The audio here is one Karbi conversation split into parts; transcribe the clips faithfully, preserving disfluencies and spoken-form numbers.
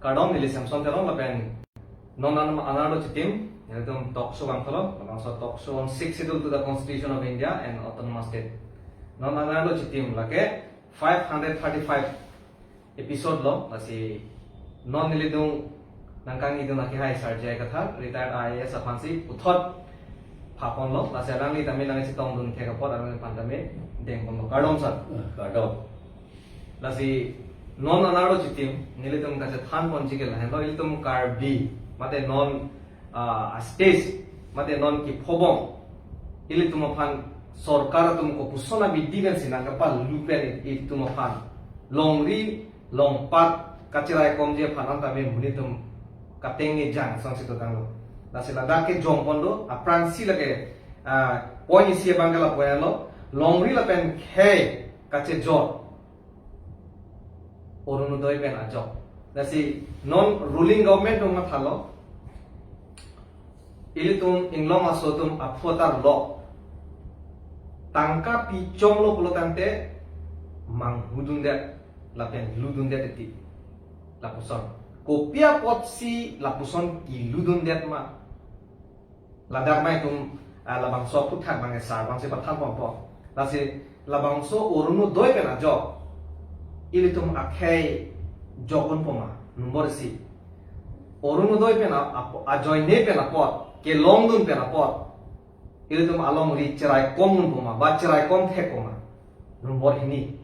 Kardom, neli Samson Teron lapen non an-, anarlo chitim, nelitum talk show vangthulo, labangso talk show on Sixth Schedule to the Constitution of India and Autonomous State. Non anarlo chitim lake five hundred thirty-five episode lo, lasi non nelitum nangkangjidun akehai Sir J I Kathar, retired I A S aphansi puthot phaponlo, lasi alangli tame nangchetongdun thek apot alangliphan tame dengponlo. Kardom sir. Kardom. Lasi non anarlo chitim, nelitum kachethanponji ke lahenlo, ilitum Karbi, mate non, ah, stage, mate non kephobom, ilitum aphan sorkar atum kopuson abidi pensi nangkapalu pen ilitum aphan longri longpat kachiraikomji aphan an tame monit atum kateng ni jang song si dotanglo. Lasi ladak ke jongpon do, aphrangsi lake, ah, point isi abang ke lapu-an lo, longri lapen khei kachejor Orunodoi pen ajok. Lasi non ruling government atum mathalo, ilitum inglong aso atum aphu atar lo, tangka pichonglo pulo tangte manghudundet lapen ludundet eti. Lapuson. Kopi apotsi lapuson kiludundet ma? Ladak mai atum, ah, labangso aphuthak abang sar abangsi pathanponpo. Lasi labangso Orunodoi pen ajok ilitum akhei jok-unpo ma, nombor isi. Orunodoi pen a-, ap-, ajoine pen apot, kelongdun pen apot ilitum alongri chiraikom-unpo ma, ba chiraikom thekpo ma, nombor hini.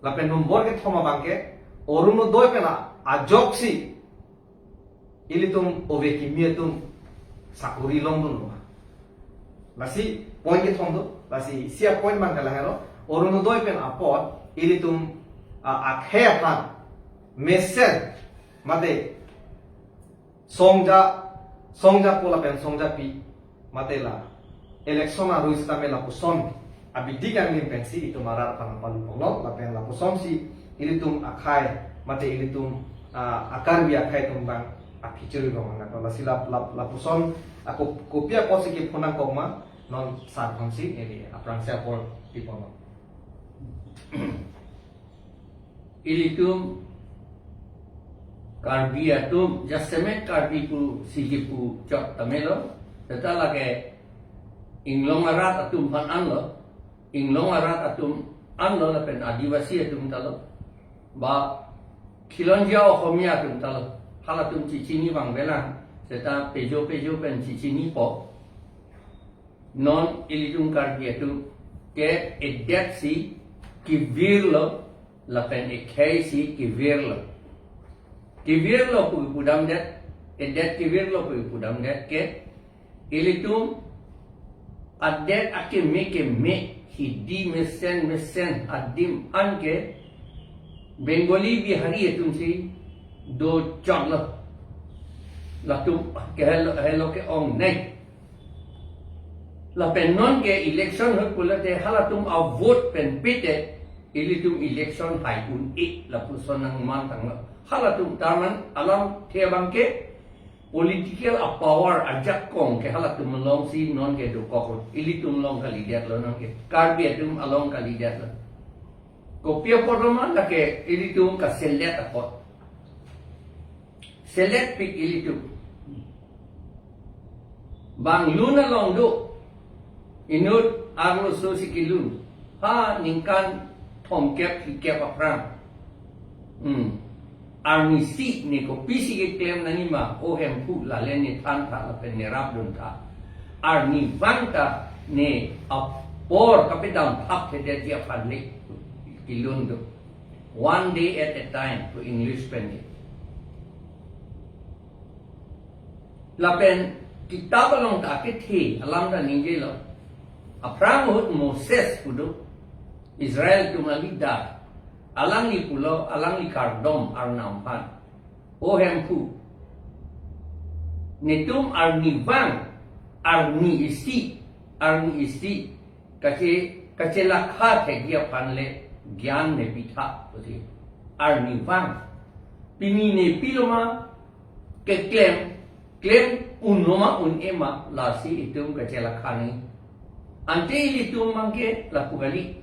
Lapen nombor kethom abang ke, Orunodoi pen a-, ajoksi ilitum ove kimi atum sakori longdunlo ma? Lasi point kethom do, lasi isi apoint abang ke lahelo, Orunodoi pen apot ilitum, ah, akhei aphan mesen mate songja, songjapo lapen songjapi, mate la election arui sitame lapuson abidi kanglim pensi itum arat aphan palu ponlo, lapen lapusonsi ilitum akhei mate ilitum, ah, a-Karbi akhei atum abang aphi chirui rong nangkok. Lasi lap-, lap-, lapuson ako kopi apotsi kiphonangkok ma, non sar aphansi neli aphrangsi apor piponlo. Ilitum Karbi atum, jasemet Karbi pusi kipu chot tame lo, seta lake inglong arat atum aphan anlo, inglong arat atum anlo lapen Adivasi atum ta lo, ba khilonjia Ohomia atum ta lo, halatum chechini abang belang, seta pejo pejo pen chechinipo. Non ilitum Karbi atum ke edet si kevirlo, lapen ekhei si kevirlo. Kevirlo pu kepudamdet, edet kevirlo pu kepudamdet ke, ilitum adet akeme keme, hidi mesen mesen adim an ke Bengali Bihari atumsi dochoklo. Latum ke helo, helo ke-ongnei. Lapen non ke election ahut pulote halatum avote pen pite ilitum election hai un-e lapuson nangmantanglo. Halatum taman alamthe abang ke political a-power ajakong ke halatum alongsi non ke dokok ahut. Ilitum along kalidetlo non ke. Karbi atum along kalidetlo. Kopi apot lo ma lake ilitum kaselet apot. Selet pik ilitum. Bang lun along do. Inut arloso si kelun. Ha ningkan thomkep phlikep aphrang. Hmm. Arnisi ne kopisi keklem nangji ma, O Hemphu, lale ne thantha lapen ne rapduntha. Arnivang ta ne apor kapedamthapthedetji aphan le kelun do. One day at a time pu English pen ke. Lapen kitap along ta kethe alam ta ningjelo. Aphrang ahut Moses pu do, Israel atum a-leader. Alangli pulo, alangli kardom Arnam aphan, O Hemphu, netum arnivang, arni isi, arni isi kache, kachelakha thekji aphan le gyan nepitha pusi. Arnivang. Pini nepilo ma, keklem, klem unlo ma un-e ma, lasi itum kachelakha nangji. Ante ilitum abang ke lapu kali.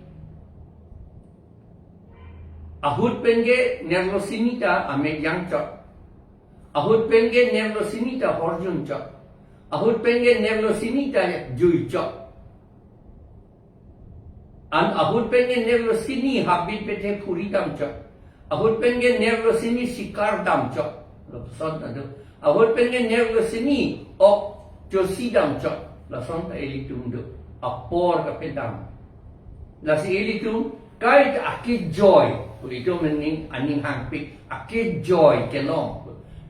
Ahut pen ke nerlo sini ta amek jangchot. Ahut pen ke nerlo sini ta horjun chok. Ahut pen ke nerlo sini ta jui chok. An ahut pen ke nerlo sini habit pete phuri dam chok. Ahut pen ke nerlo sini sikar dam chok. Lason ta do. Ahut pen ke nerlo sini ok chosi dam chok. Lason ta ilitum do. Apor kapedam. Lasi ilitum kaita akejoi. Ilitum aning, aning hangpik. Akejoi kelong.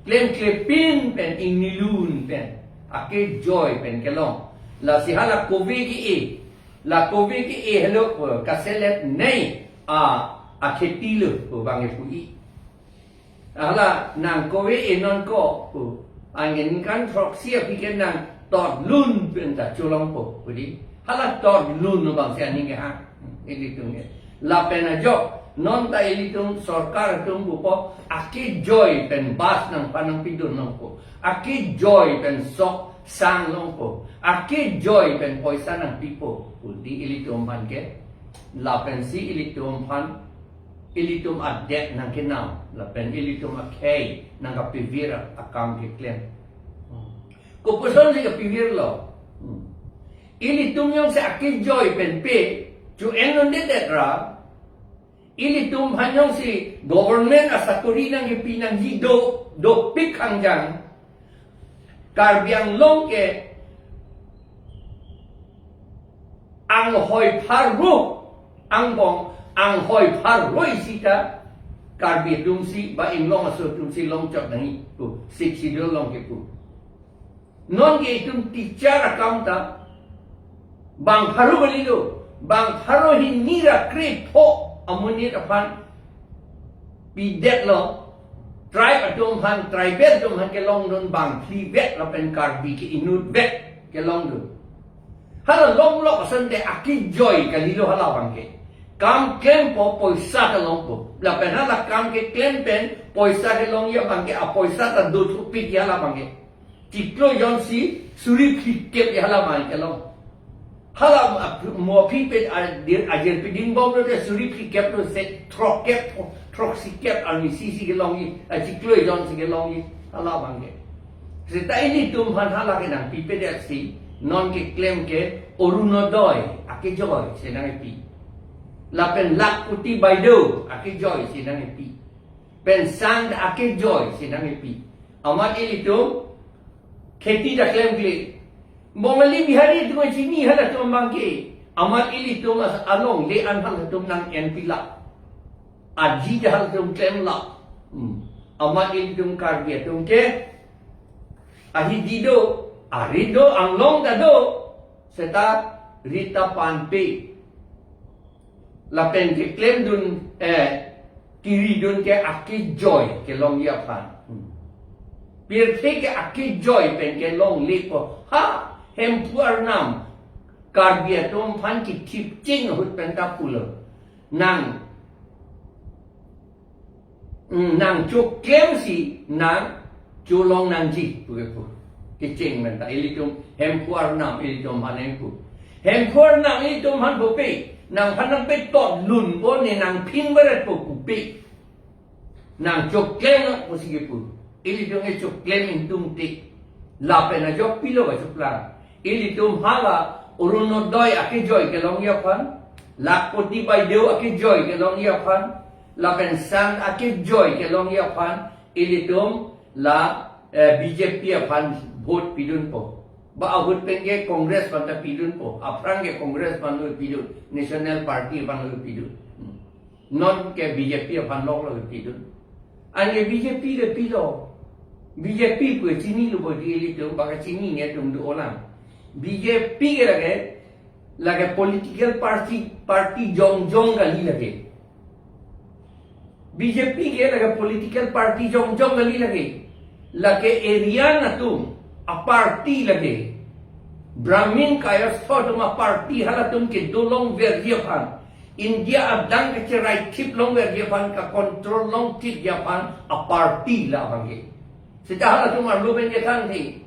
Klemklepin pen ingnilun pen. Akejoi pen kelong. Lasi hala kove ke-e. La kove ke-e helo, eh, kaselet nei, a, akheti lo, pu bang e pu-i. Hala nang kove e non ko, pu. Aningkan throksi aphi ke nang totlun pen ta cholongpo, pu di. Hala totlun lo bang si aning ke ha. Ilitum ke. Lapen ajok, non ta ilitum sorkar atum pupo, akejoi pen bas nangphan nangpidun longpo. Akejoi pen sok sang longpo. Akejoi pen poisa nangpipo. Pu di ilitum aphan ke. Lapensi ilitum aphan, ilitum adet nangkenam. Lapen ilitum akhei nangkapivir akam keklem. Kopuson si kapivir lo. Hmm. Ilitum jongsi akejoi pen pe, chu en non dedet ra. Ilitum aphan jongsi government asakori nangkepi nangji do, dopik khangjang. Karbi Anglong ke anghoi pharo, angbong anghoi pharo isi ta Karbi atumsi, ba inglong aso atumsi long chok nangji pu, Sixth Schedule along kepu. Non ke itum teacher akam ta bang pharo kalilo, bang pharo hini ra krepho amonit aphan pidet lo, tribe atum aphan, tribal atum aphan kelongdun bang phli vet lapen Karbi ke inut vet kelongdun. Hala longlok ason te akejoi kalilo hala bang ke. Kam klempo poisa ta longpo. Lapen hala kam keklem pen poisa kelongji abang ke, apoisa ta dothupik hala bang ke. Chiklo jonsi suri phlikep hala bang kelong. Hala ap-, mo aphi pen adir, ajir piding bom lo te suri phlikep lo se throkkep, throksi kep arni sisi kelongji, a chiklo jonsi kelongji, hala bang ke. Seta ilitum aphan hala ke nangpipedet si, non keklem ke Orunodoi akejoi si nangpi. Lapen Lakhpati Baideo akejoi si nangpi. Pen sang akejoi si nangpi. Amat ilitum kheti ta klemkle. Bongali Bihari atum chini halatum abang ke. Amat ilitum as alongle an halatum nang-enpi la. Aji ta halatum klem la. Hmm. Amat ilitum Karbi atum ke. Ahi di do, ari do, anglong ta do. Seta rit ta panpe. Lapen keklemdun, eh, kiridun ke akejoi kelongji aphan. Hmm. Pirthe ke akejoi pen kelongle ko. Ha, Hemphu Arnam, Karbi atum aphan kithip ching ahut pen ta pulo. Nang, mm, nang choklem si nang cholong nangji, pu ke pu. Kecheng pen ta ilitum Hemphu Arnam ilitum aphan pu. Hemphu Arnam ilitum aphan pupe, nangphan nangpetotlunpo ne nangphin beretpo pupe. Nang choklem nang pusi kepu. Ilitum ke choklem ingtungte. Lapen ajok pilo kachoklang. Ilitum hala Orunodoi akejoi kelongji aphan, Lakhpati Baideo akejoi kelongji aphan, lapen sang akejoi kelongji aphan, ilitum la, eh, B J P aphan vote pidunpo. Ba ahut pen ke Congress aphan ta pidunpo. Aphrang ke Congress aphan lo pidun. National Party aphan lo pidun. Hmm. Non ke B J P aphan lok lo pidun. Anke B J P le pilo. B J P pu chinilo bo di ilitum, baka chinine atum do-olang. B J P ke lake, lake political party, party jongjong kali lake. B J P ke lake political party jongjong kali lake. Lake Aryan atum aparty lake. Brahmin kayastha atum aparty, halatum kedolongverji aphan, India adang kacheraithip longverji aphan, kacontrol longthipji aphan aparty la abang ke. Seta halatum arlo pen ke thangthe.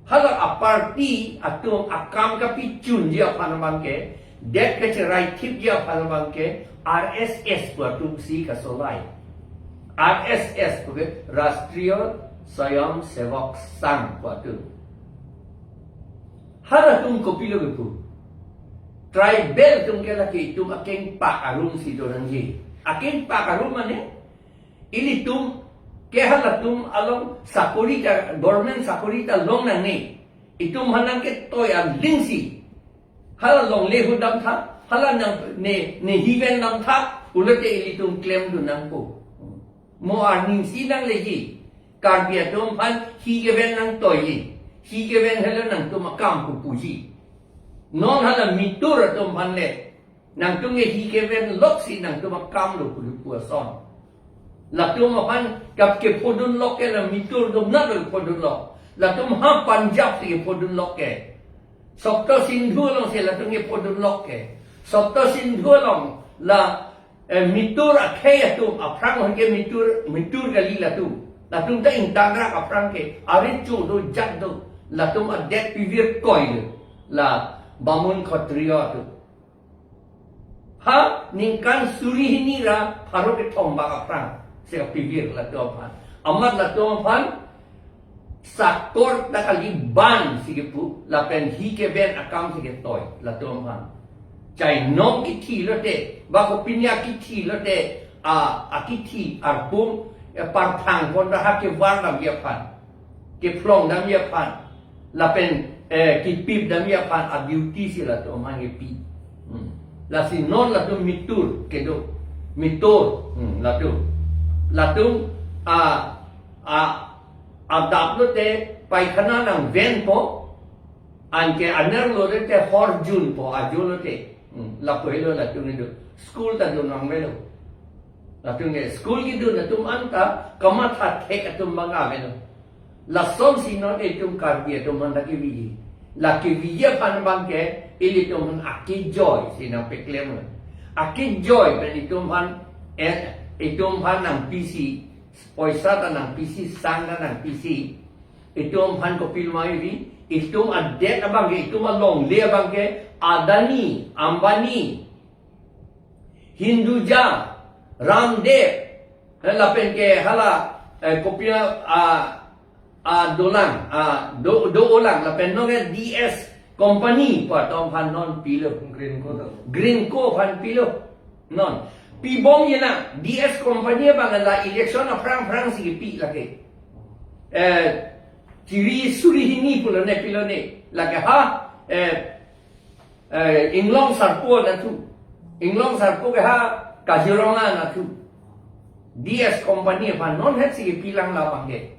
Hala aparty atum akam kapichunji aphan abang ke, det kacheraithipji aphan abang ke, R S S pu atum si kasolai. R S S pu ke Rashtriya Swayamsevak Sangh pu atum. Halatum kopilo kepu. Tribal atum ke lake itum akengpak arum si do nangji. Akengpak arum mane ilitum ke halatum along sakori ta, government sakori ta long nangne. Itum aphan nangketoi aling si hala longle ahut damtha, hala nang ne, ne hiven damtha, pulote ilitum klemdun nangpo. Mo arni si nangleji, Karbi atum aphan hi keven nangtoiji, hi keven helo nangtum akam pu puji. Non hala mitur atum aphan le, nangtum ke hi keven lok si nangtum akam lo pu pu ason. Latum aphan kap kephodun lok ke la mitur atum nat lo kephodun lok. Latum ha Punjab si kephodun lok ke. Saptasindhu along si latum kephodun lok ke. Saptasindhu along la, eh, mitur akhei atum, aphrang ahut ke mitur, mitur kali latum. Latum ta ingtangrak aphrang ke, ari chu do jak do. Latum adet pivirkoi do. La Bamun Khatriya atum. Ha, ningkan suri hini ra pharo kethom bak aphrang si kapivir latum aphan. Amat latum aphan sakor ta kali ban si kepu, lapen hi keven akam si ketoi latum aphan. Chainong kithi lote, ba kopinya kithi lote, a, akithi arpum, ya, parphang pon ra ha kevar damji aphan, kephlong damji aphan, lapen, eh, kipip damji aphan a-duty si latum aphan kepi. Hmm. Lasi non latum mitur kedo. Mitur. Hmm, latum. Latum, a, a, adap lote paikhana nangvenpo, anke anerlo lote horjunpo, ajo lote. Hmm, lapu helo latum kedo. School ta dun nangvelo. Latum ke school kedun atum anta kamatha thek atum abang avelo. Lasonsi non itum Karbi atum aphan ta keviji. La keviji aphan abang ke ilitum aphan akejoi si nangpeklemlo. Akejoi pen itum aphan, eh, itum aphan nangpisi, poisa ta nangpisi, sang ta nangpisi. Itum aphan kopilma ivi, itum adet abang ke, itum alongle abang ke, Adani, Ambani, Hinduja, Ramdev, eh, lapen ke hala, eh, kopi a, a, a dolang, a do, do-olang, lapen non ke D S Company pu atum aphan non pilo. Greenko to. Greenko aphan pilo. Non. Pibomji na, D S Company abang la election aphrang aphrang si kepi lake. Eh, chiri suri hini pulo ne pilo ne. Lake ha, eh, eh, Inglong Sarpo nathu. Inglong Sarpo ke ha Kaziranga nathu. D S Company aphan non het si kepilang labang ke.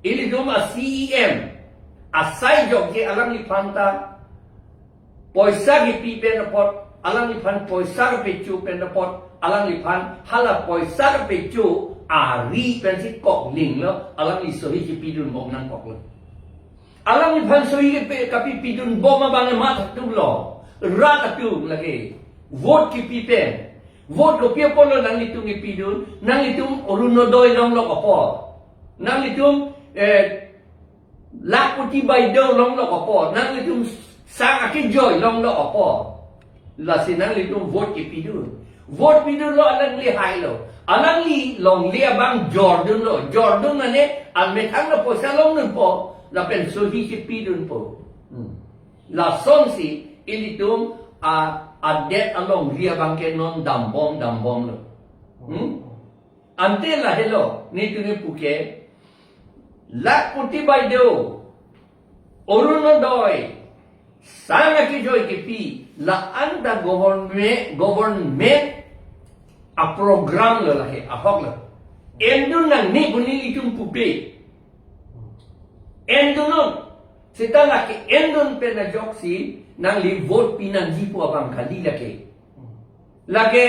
Ilitum a-C E M asai jokje alangliphan ta poisa kepi pen apot, alangliphan poisa kepecho pen apot, alangliphan hala poisa kepecho ari pensi koklinglo, alangli sohi kepidunbom nangkoklo. Alangliphan sohi kepi, kapipidunbom abang emat atum lo. Rat atum lake. Vote kepi pen. Vote kopi apotlo nanglitum kepidun, nanglitum Orunodoi longlok apot. Nanglitum, eh, Lakhpati Baideo longlok apot. Nanglitum sang akejoi longlok apot. Lasi nanglitum vote kepidun. Vote pidunlo alangli hailo. Alangli longle abang jordunlo. Jordun mane almethang lo poisa longdunpo. Lapen sohi kepidunpo. Hmm. Lasonsi ilitum a, adet alongri abang ke non dambom dambomlo. Hmm? Ante lahelo, netum kepu ke, Lakhpati Baideo, Orunodoi, sang akejoi kepi, la-an ta government, government a-program lo lake, ahok lo. Endun nangne pu nelitum pupe. Endunnon. Seta lake endun pen ajoksi nangli vote pi nangji pu abang kali lake. Lake,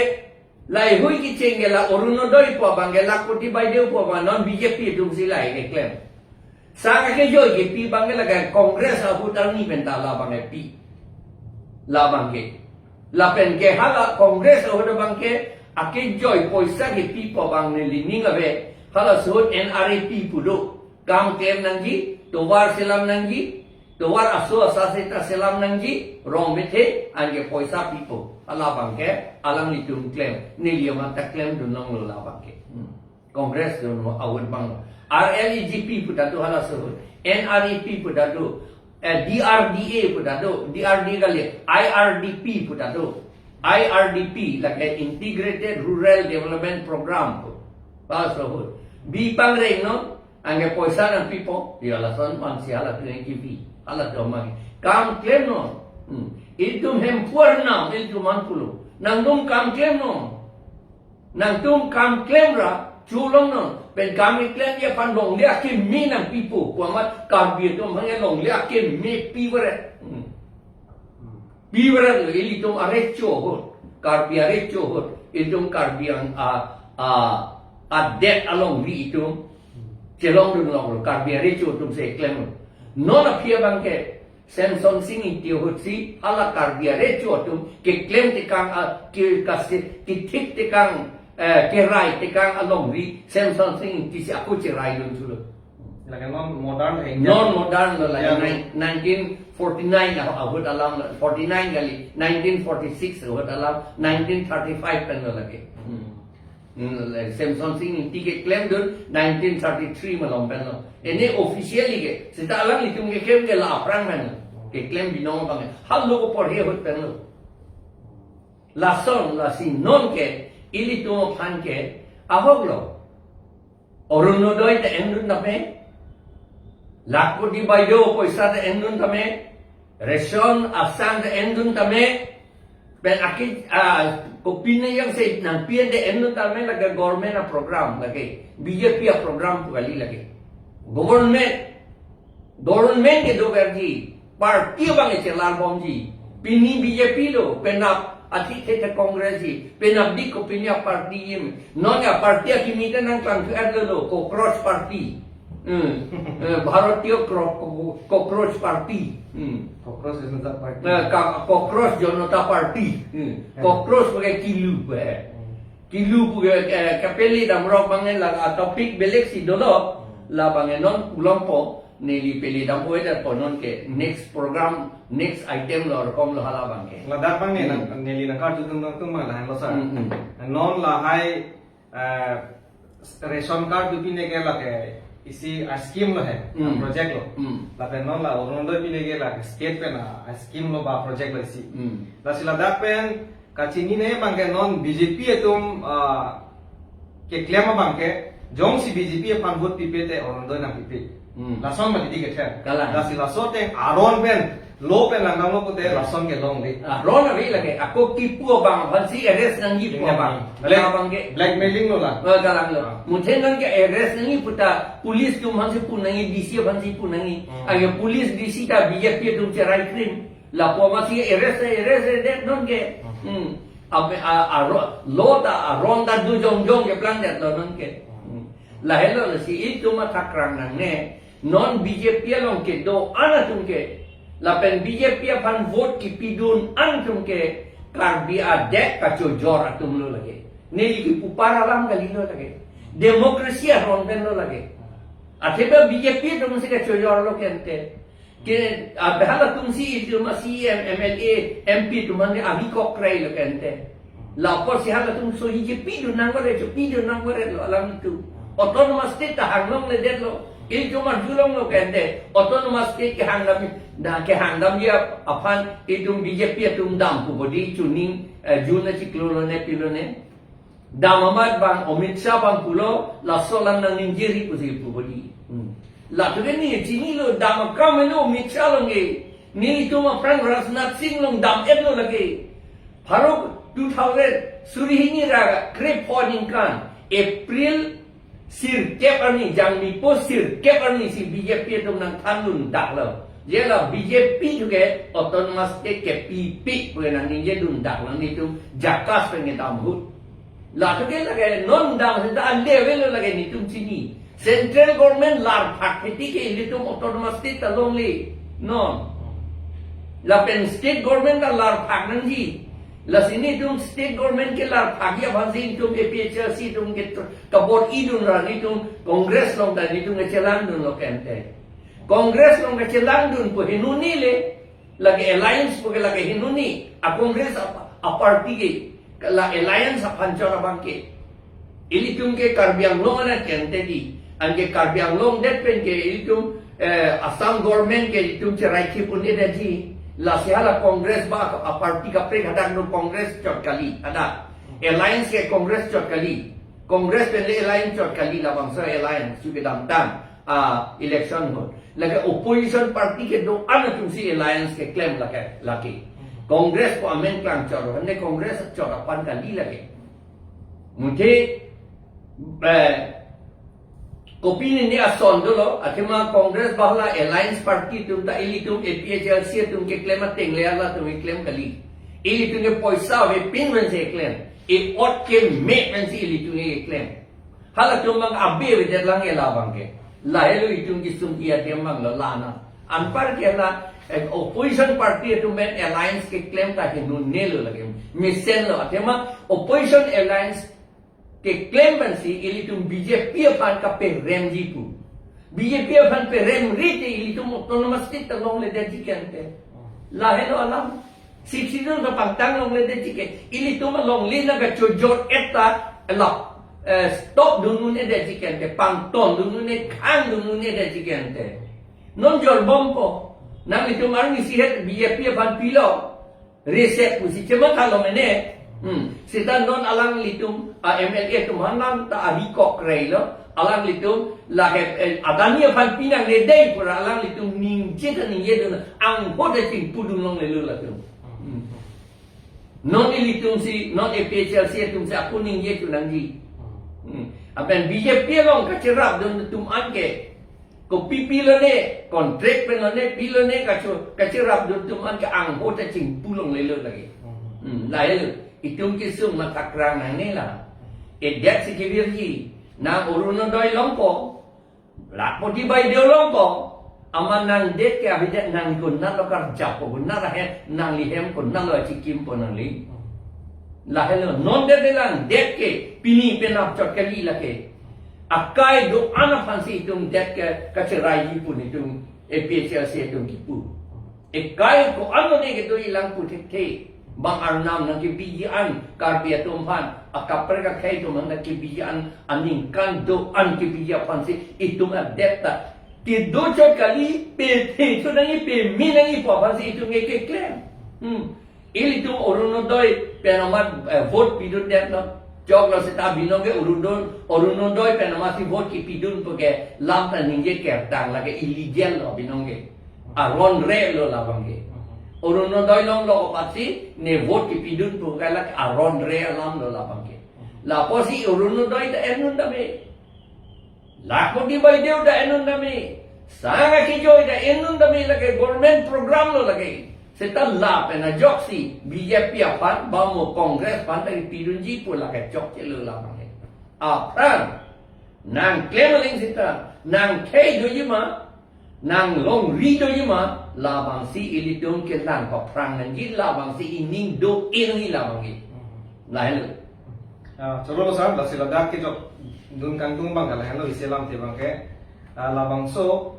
lahei hui kecheng ke la Orunodoi pu abang ke, Lakhpati Baideo pu abang, non B J P atum si lahei keklem. Sang akejoi kepi abang ke lake Congress ahut arni pen ta labang kepi. Labang ke. Lapen ke hala Congress ahut abang ke akejoi poisa kepi pu abang neli ning ave. Hala ahut N R E P pu do. Kam klem nangji, tovar selam nangji, tovar aso asa seta selam nangji, rong methe, anke poisa pipo. Halabang ke, alanglitum klem, neli amat ta klemdun longlo labang ke. Hmm. Congress atum ahut abang. R L E G P pu ta do halaso ahut. N R E P pu ta do. Eh, D R D A pu ta do. D R D A kali. I R D P pu ta do. I R D P lake Integrated Rural Development Program pu. Halaso ahut. Bi pangreng non. Anke poisa nangpipo, ya lason man si hala tu nangkipi, hala tu amang. Kam klem non. Hmm. Ilitum hemphu arnam, ilitum an pulo. Nangtum kam klem non. Nangtum kam klem ra, chulong non. Pen kam klem ya pen longle akeme nangpipo. Pu amat Karbi atum aphan longle akeme pivaret. Hmm. Pivaret lo, ilitum arecho ahut, Karbi arecho ahut, ilitum Karbi ang a, a, adet alongri itum chelongdun longlo, Karbi arecho atum si klem. Non aphi abangke, Semson Sing Ingti ahut si, hala Karbi arecho atum, keklem tekang, a, ke, kase, kethik tekang, eh, kerai tekang alongri, Semson Sing Ingti si ako cheraidun chulo. Lake non modern hai. Non modern lo lake. Ya. Nine-, nineteen forty-nine ah-, ahut alam lo, forty-nine kali, nineteen forty-six ahut alam, nineteen thirty-five pen lo lake. Hmm. Hmm, lake Semson Sing Ingti keklemdun nineteen thirty-three malom pen lo. Ini officially ke, seta alanglitum keklem ke la aphrang pen lo. Keklem binong abang ke. Halo ko porhe ahut pen lo. Lason, lasi non ke, ilitum aphan ke, ahok lo. Orunodoi ta endun tame. Lakhpati Baideo poisa ta endun tame. Ration asan ta endun tame. Pen aki, ah, kopine yang se nangpi-en ta endun tame lake government aprogram lake. B J P aprogram pu kali lake. Government. Government kedo verji, party abang chelar bomji. Pini B J P lo, penap athithe ta Congress ji, penap dik kopine aparty ji. Non ya party akimi ta nangklang thu at lo, Cockroach Party. Hmm. Eh, Bharatiya Cro-, Co-, Cockroach Party. Hmm. Cockroach Janata Party. Eh, ka-, Cockroach Janata Party. Hmm. Eh. Cockroach pakai kilu, eh. Hmm. Kilu pu ke, eh, kapeli damrok abang ke la, ah, topic belek si dolo. Hmm. La abang ke non pulo po, neli peli dampo eder po non ke next program, next item lo rokom lo hala abang ke. Ladak abang ne, hmm, nang, neli nangkarju tung tung tung abang lahenlo sir. Hmm, hmm. Non lahai, eh, ration card tu pine ke lake isi a-scheme lo he, hmm, project lo. Hmm. Lapen non la Orunodoi pine ke lake state pen a-scheme lo ba project lo isi. Hmm. Lasi ladak pen kachinine abang ke non B J P atum, ah, keklem abang ke, jongsi B J P aphan vote pipe te Orunodoi nangpipe. Hmm. Lason ma didi kethe. Kalang. Lasi laso ateng aron pen, lo pen langdamlo pute lason kelongle. Aron ave lake, ako kipu abang aphan si arrest nangji pu abang. Black-, abang ke blackmailing lo la. Eh, kalang lo. Ah. Muthe non ke arrest nangji pu ta, police atum aphan si pu nangji, D C aphan si pu nangji. Hmm. Anke police D C ta B J P atum cherai krim. Lapu amat si arrest, arrest, arrest, non ke. Hmm. Ape, a, a, ro-, lo ta, aron ta do jongjong keplang det lo non ke. Hmm. Lahelo lasi itum mathakrang nangne. Non B J P along kedo-an atum ke. Lapen B J P aphan vote kipidun-an atum ke. Karbi adet kachojor atum lo lake. Neli kipu para alam kali lo lake. Democracy aron pen lo lake. Athema B J P atum si kachojor lo ke ante. Ke, ah, halatum si, itum a C E M, M L A, M P atum aphan ke avi kok krai lo ke ante. Lapu si halatum so hi je pidun nangkok re, cho pidun nangkok re lo alam itum. Autonomous state ta hanglongle det lo. Itum arjulong lo ke ante. Autonomous state kehangdam, na kehangdamji aphan itum B J P atum dam pu bodi chuning, eh, June achiklo lone pilone. Dam amat abang Amit Shah abang pulo, laso alam nangningje ri pusi pu bodi. Hmm. Latum ke ne chinilo dam akam lo Amit Shah along ke. Nelitum aphrang Rajnath Singh along dam-et lo lake. Pharo two thousand suri hini ra krepho ningkan April sirkep arni, Jangmipo sirkep arni si B J P atum nangthandun dak lo. Je la B J P tu ke autonomous state kepipe pu nangningje dun dak lo, nelitum JACAS pen kedam ahut. Latum ke lake non dam seta ande avelo lake nelitum chini. Central government larphak titi ke ilitum autonomous state ta longle. Non. Lapen state government ta larphak nangji. Lasi nelitum state government ke larphakji aphan si nelitum A P H L C atum ke tr-, kabor-idun ra nelitum Congress along ta nelitum kechelangdun lo ke ante. Congress along kechelangdun pu henoni le. Lake alliance pu ke lake henoni, a Congress a, a party ke, la alliance aphan chot abang ke. Ilitum ke Karbi Anglong anak kente di. Anke Karbi Anglong det pen ke ilitum, eh, Assam government ke ilitum cherai kip un-e detji. Lasi hala Congress ba a party kaprek hadak no Congress chot kali. Hadak. Alliance ke Congress chot kali. Congress pen le alliance chot kali, labangso alliance su kedamtang, ah, election ahut. Lake opposition party kedo-an atumsi alliance keklem lake, lake. Congress ko amen klang chot, hande Congress chot aphan kali lake. Muthe, eh, kopine ne ason dolo, athema Congress ba hala alliance party atum ta ilitum A P H L C atum keklem ateng le halatum keklem kali. Ilitum ke poisa avepin pensi keklem. E-ot keme pensi ilitum keklem. Halatum abang abe avedet lang e labang ke. Lahelo itum kesung iya dia mang lo lana. Anpar ke la, eh, opposition party atum pen alliance keklem ta henu ne lo lake. Mesen lo, athema opposition alliance keklem pensi ilitum B J P aphan kaperemji pu. B J P aphan peremre te ilitum autonomous state ta longledetji kente. Lahelo alam. Sixth Schedule ta pangtang longledetji ke. Ilitum alongle nangkachojor-et ta la, eh, stop dun un-edetji kente. Pangton dun un-e, khang dun un-edetji kente. Non jorbompo. Nanglitum arni sihet B J P aphan pilo. Reset pusi chematha lo mene. Hmm. Seta non alanglitum, a M L A atum hanam ta ari kok rei lo. Alanglitum lake, eh, Adani aphan pinangledetji pura alanglitum ningje ta ningje dun, angho ta chingpu dun longlelo latum. Hmm. Non ilitumsi, non A P H L C atumsi ako ningje tu nangji. Hmm. Lapen B J P along kacherap dun atum anke. Kopi pilone, contract penlone, pilone kacho, kacherap dun atum anke angho ta chingpu longlelo lake. Hmm, lahelo. Itum kesung mathakrang nangne la. Edet si kevirji, nang Orunodoi longpo, Lakhpati Baideo longpo, amat nangdet ke avedet nang konatlo karjappo, konat ahem, nanglihem konatlo achikimpo nangli. Lahelo, non det lang, det ke, pini penap chot kali lake. Akai do-an aphansi itum det ke, kacheraiji pu netum, A P H L C atum kipu. Ekai ko-an ne kedo-i lang pu thekthe. Bang arnam nangkebiji an, Karbi atum aphan, akaprek akhei atum aphan nangkebiji an, aningkan do-an kebiji aphansi, itum adet ta. Kedo chot kali, pethe chot nangji, peme nangji pu aphansi itum ke keklem. Hmm. Ilitum Orunodoi pen amat, eh, vote pidundetlo. Choklo seta binong ke Orunodoi, Orunodoi pen amatsi vote kipidun pu ke lam ta ningje kertang lake illegal lo binong ke. Aron re lo labang ke. Orunodoi longlo apotsi ne vote kipidun pu ke lake aron re alam lo labang ke. Lapusi Orunodoi ta en un tame. Lakhpati Baideo ta en un tame. Sanga kijoi ta en un tame lake government program lo lake. Seta lapen ajoksi B J P aphan, ba mo Congress aphan ta kipidunji pu lake chokche lo labang ke. Aphrang, nangklem aling seta, nangkhei doji ma, nanglongri doji ma, labangsi ilitum kelang paphrang nangji, labangsi ining do-e nangji labang ke. Lahelo. Ah, choro lo sir, lasi ladak kejok dun kangtung abang ke lahelo isi alamthe abang ke. Ah, labangso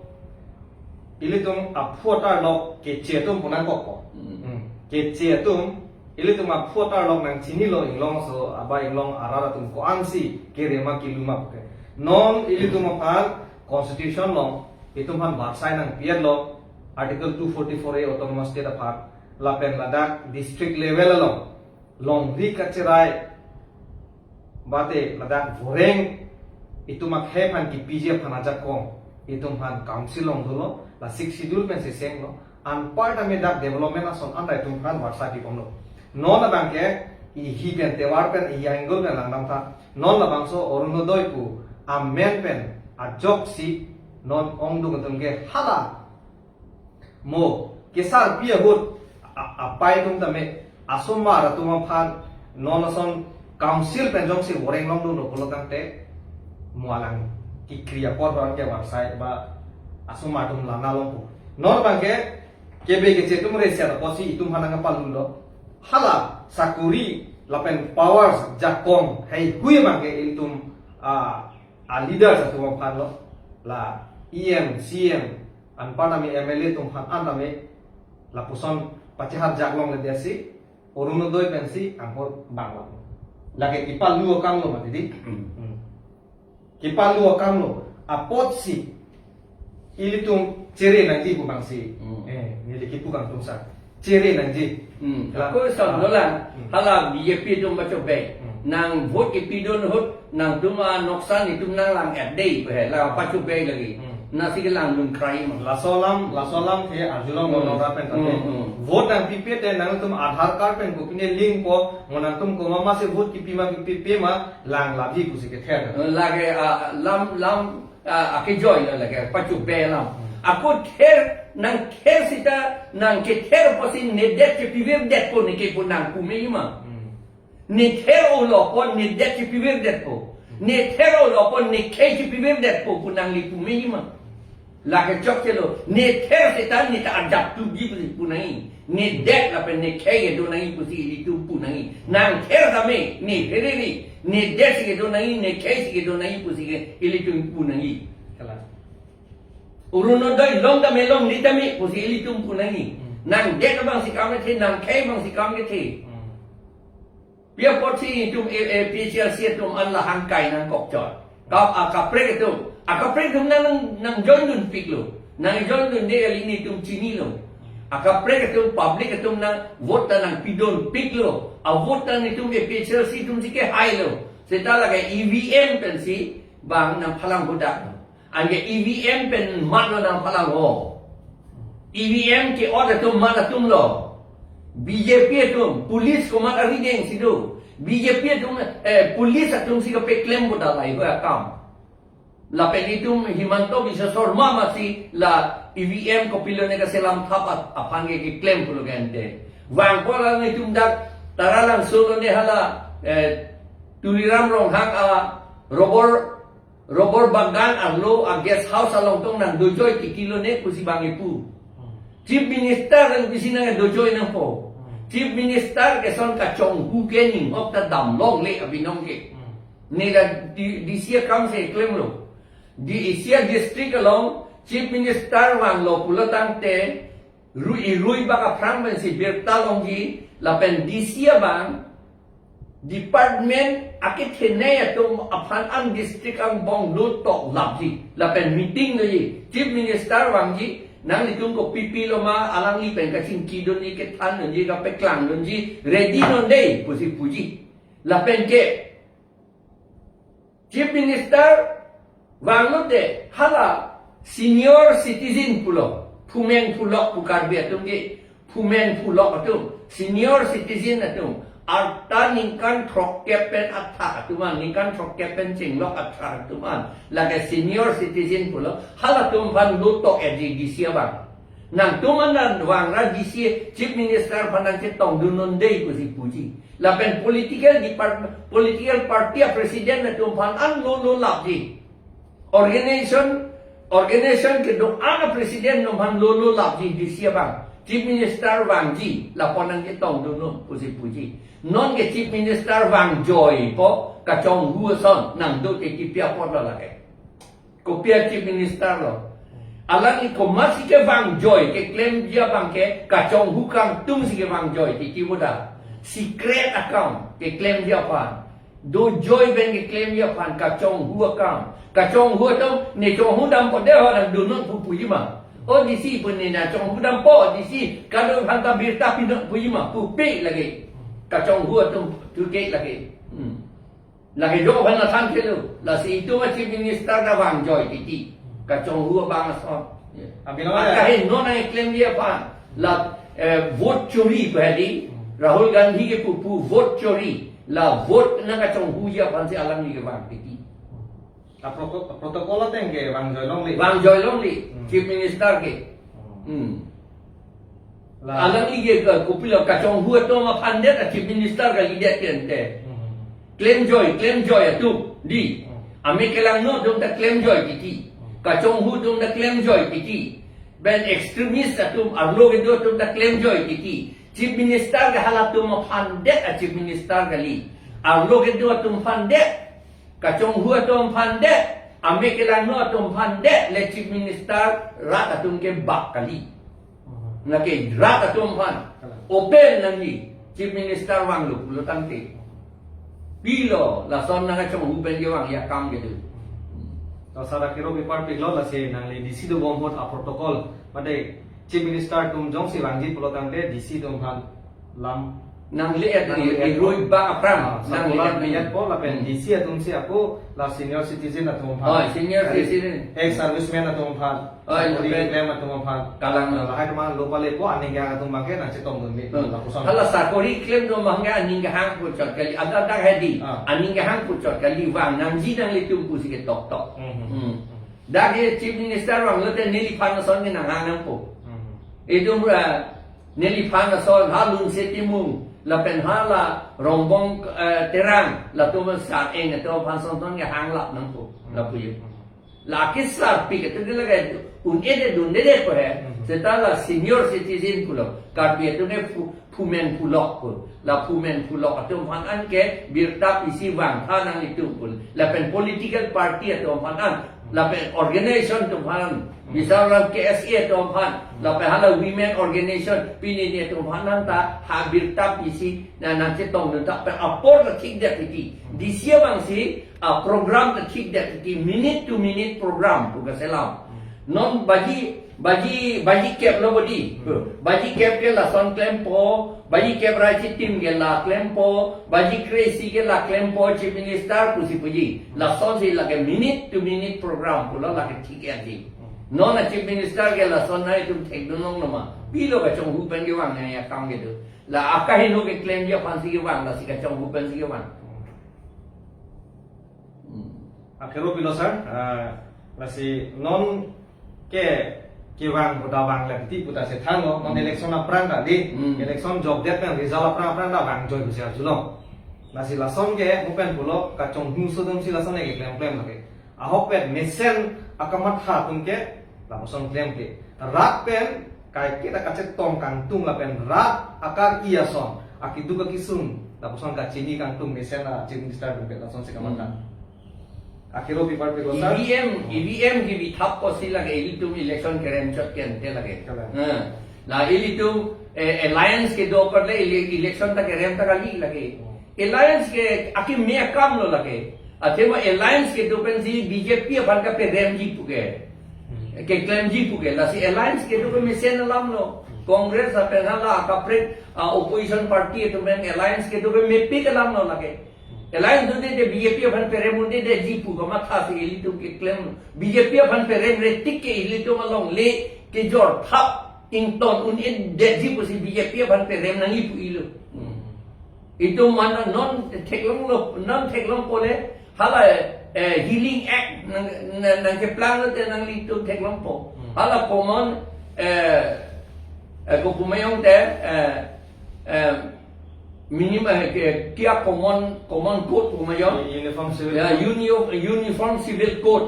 ilitum aphu atarlok keche atum pu nangkokpo. Hmm. Hmm. Keche atum, ilitum aphu atarlok nangchinilo inglongso, aba inglong arat atum ko-ansi kere ma kilu ma pu ke. Non ilitum aphan constitution along itum aphan varsai nangpi-etlo, Article two forty-four A autonomous state aphan, lapen ladak district level along longri kacherai, bate ladak voreng itum akhei aphan kipiji aphan ajakong itum aphan council along dolo, la Sixth Schedule pensi senglo, anpar tame dak development ason anta itum aphan varsai pibomlo. Non abang ke ihi pen tovar pen ihi angle pen langdamtha. Non labangso Orunodoi pu amen pen ajoksi non ongdung atum ke hala mo kesarpi ahut a-, apai atum tame asomar atum aphan non ason council pen jongsi voreng longdunlo pulo tangte mo alang kekri apor abang ke varsai ba asomar atum lana longpo. Non abang ke kebe keche atum reset apotsi itum aphan nangpalulo. Hala sakori lapen powers jakong heihui abang ke ilitum, ah, a leaders atum aphan lo, la E M, C M, anpar tame M L A atum aphan an tame lapuson pachehar jak longledetsi Orunodoi pensi anghor bang lo. Lake kipalu akam lo mati di. Hmm. Kipalu akam lo. Apotsi ilitum chere nangji pu bangsi. Hmm. Eh, neli kipu kangtung sa. Chere nangji. Hmm. La. Ako son dolang. Hmm. Hala B J P atum pachobe. Hmm. Nang vote kipidun ahut nangtum anoksan itum nanglang-et dei pu he. La pachobe lagi. Hmm. Nasi kelangdun krai ma. Laso alam, laso alam ke arjulong Hmm. Monora pen kate. Hmm, hmm. Vote nangpipe te nangtum Aadhaar card pen kopine link po, mo nangtum komat ma si vote kipi ma kipipe ma, lang labi pusi kether. Eh, lake, ah, lam, lam, ah, akejoi la lake, pachobe alam. Hmm. Ako ther, nangther seta, nangkether apotsi nedet kepivirdetpo neke pu nangpu meji ma. Hmm. Nether-olo apot nedet kepivirdetpo. Nether-olo apot nekhei kepivirdetpo pu nangli pu meji ma. Lake chokchelo, nether seta neta ajat tuji pusi pu nangji. Nedet lapen nekhei kedo nangji pusi ilitum pu nangji. Nangther tame, ne pherere, nedet si kedo nangji, nekhei si kedo nangji pusi ke ilitum pu nangji. Kalang. Orunodoi long tame longle tame pusi ilitum pu nangji. Hmm. Nangdet abangsi kam kethe, nangkhei abangsi kam kethe. Hmm. Pi apotsi itum A, A P H L C atum an la hangkai nangkokchot. Kap akaprek atum. Akaprek atum nang, nang, nangjoindunpiklo. Nangjoindunde kali nelitum chinilo. Akaprek atum public atum nang vote ta nangpidunpiklo. A vote ta nelitum A P H L C atum si kehailo. Seta lake E V M pensi bang nangphalang budak. Anke E V M pen mat lo nangphalang ho. E V M ke-ot atum mat atum lo. B J P atum, police komat arideng si do. B J P atum, eh, police atum si kapeklem bo dalai ho akam. Lapen itum Himanta Biswa Sarma masi la E V M kopilo ne kaselam thap ap-, aphan ke keklem pulo gente. Vangpo la nelitum dak Taralangso lo ne hala, eh, Tuliram Ronghang a rubber Rubber bagan arlo a guest house along tong nangdojoi titi lo ne pusi bang ipu. Hmm. Chief Minister nang pisi nangdojoi nangpo. Hmm. Chief Minister ke son kachonghu ke ninghok ta damlongle abinong ke. Hmm. Ne la D-, D C akam si klemlo. D C a district along Chief Minister vanglo pulo tangte, ru-, irui bak aphrang pensi birta longji, lapen D C abang, department akethenei atum aphan an district angbong lo tok lapji. Lapen meeting doji. Chief Minister vangji, nanglitum kopi pilo ma alangli pen kachingkidunji, kethandunji, kapeklangdunji, ready non dei, pusi puji. Lapen ke, Chief Minister vanglote hala senior citizen pulo, phumeng phulok pu Karbi atum ke, phumeng phulok atum, senior citizen atum, arta ningkan throkkep pen athak atum an, ningkan throkkep pen chenglok athak atum an, lake senior citizen pulo, halatum aphan lo tok-etji D C abang. Nangtum an vangra D C Chief Minister aphan nangchetongdun non dei pusi puji. Lapen political department, political party a president atum aphan an lo lo lapji. Organization, organization kedo-an a president atum aphan lo lo lapji D C abang. Chief Minister vangji, lapu an nangchetongdun non pusi puji. Non ke Chief Minister vangjoipo, kachonghu ason, nangdo te kipi apot lo lake. Kopi a Chief Minister lo. Alangli komatsi kevangjoi, keklemji abang ke, kachonghu kangtung si kevangjoi, titi boda. Secret akam, keklemji aphan. Dojoi pen keklemji aphan, kachonghu akam. Kachonghu atum, ne chonghu dampo de ho nangdun non pu puji ma. O D C pu ne nangchonghu dampo, D C kadokave aphan ta birta pi non puji ma, pupe lake. Kachonghu atum, thurke lake. Hmm. Lake jo aphan nathan kelo, lasi itum a Chief Minister ta vangjoi titi. Kachonghu abang ason. Ya. Abinong ya. Akahin non nangklemji aphan. La, eh, vote chori pu hedi. Hmm. Rahul Gandhi ke pupu vote chori. La vote nangkachonghuji aphan si alangli kevang titi. A proto-, protocol ateng ke vangjoi longle. Vangjoi longle. Hmm. Chief Minister ke. Hmm. Hmm. La. Alangli ke ka, kopilo kachonghu atum aphan det a Chief Minister kalidet ke ante. Hmm. Klemjoi, klemjoi atum di. Hmm. Ame kelangno atum ta klemjoi titi. Hmm. Kachonghu atum ta klemjoi titi. Ben extremist atum, arlo kedo atum ta klemjoi titi. Chief Minister ke halatum aphan det a Chief Minister kali. Arlo kedo atum aphan det. Kachonghu atum aphan det. Ame kelangno atum aphan det. Le Chief Minister rat atum ke bak kali. Lake rat atum aphan open nangji Chief Minister vanglo pulo tangte. Pilo, lason nangkachonghu pen kevang akam kedo. To sar akero pipar piklo, lasi nangli D C dobom ahut a-protocol, mate Chief Minister atum jongsi vangji pulo tangte D C atum aphan lam nangli-et, nangli-et, irui bang aphrang, ah, nangli-et, circular nangli-et po lapen, hmm, D C atum si ako la senior citizen atum aphan, oh, senior, kali, citizen, ex-serviceman atum aphan, oh, sakori, lapen, klem atum aphan, kalang, lahai atum aphan lo pale po, aning kehang atum abangke nangchetongdunde, hmm, lapuson. Hala sakori klemdun abangke aning kehang puchot kali, ada dak hedi, ah, aning kehang puchot kali, vang nangji nanglitum pusi ketoktok. Hmm. Hmm. Dak ke Chief Minister vanglote neliphan ason ke nanghang nangpo. Hmm. Itum, eh, neliphan ason, ha Lunse Timung, lapen hala Rongbong, eh, Terang, latum sa-eng atum aphan asonson ke hanglap nangpo, hmm, lapu yo. Hmm. La kisar pi ke tu lake un-e de dunde de ko he. Hmm. Seta la senior citizen pulo. Karbi atum ke phu-, phumen phulok pu. La phumen phulok atum aphan an ke birta pisi vangtha nanglitum pu. Lapen political party atum aphan an. Lapen organization atum aphan. Misal ram K S A atum aphan. Lapen hala women organization. Pini ni atum aphan an ta ha birta pisi na nangchetongdun ta pen apor ta thikdet titi. D C abang si a-program ta thikdet titi, minute to minute program pu kaselam. Non baji, baji, baji kep lo bodi. Hmm. Baji kep ke lason klempo, baji kep ra chitim ke la klempo, baji kre-isi ke la klempo, Chief Minister pusi puji. Lasonsi lake minute to minute program pulo lake thik-etji. Hmm. Non a-Chief Minister ke lason nangtum thekdun longloma. Pilo kachonghu pen kevang akam kedo. La akaheno keklemji aphansi kevang, lasi kachonghu pensi kevang. Hmm. Akero pilo sar, ah, lasi non ke kevang puta vang lagi puta si thanlo, non, hmm, election aphrang ta di, hmm, election jokdet pen result aphrang aphrang ta vangjoipo si arjulong. Lasi lason ke mo pen pulo kachonghu sodom si lason ke klemklem lake. Ahok pen mesen akamatha atum ke lapuson klemkle. Rat pen kaike ta kachetong kangtung lapen rat akar-i ason, akeduk akesung lapuson kachini kangtung mesen a-Chief Minister atum ke lasonsi kamatha. Hmm. Akero pipar pilo sar. E V M, E V M kebithap pusi lake ilitum election kerem chot ke ante lake. Kalang. Ha. La ilitum, eh, alliance kedo apar le ele-, election ta kerem ta kali lake. Hmm. Alliance ke akeme akam lo lake. Athema alliance kedo pensi B J P aphan kaperemji puke. Hmm. Keklemji puke. Lasi alliance kedo ke mesen alam lo. Hmm. Congress lapen hala kaprek, ah, opposition party atum pen alliance kedo ke mepik alam lo lake. Alliance dunde de B J P aphan perem un-edetji pu kamathasi ilitum keklem. B J P aphan peremre tik ke ilitum alongle kejor thap ington un-edetji pusi B J P aphan perem nangji pu ilo. Hmm. Itum mana non theklonglo, non theklong pole hala, eh, Healing Act nang, nang, nangkeplang lote nanglitum theklongpo. Hmm. Hala common, eh, eh, kopumayong te, eh, eh, minimum, eh, ke, kia common, common code kopumayong. Uniform Civil, ya, Code. Uni-, Uniform Civil Code.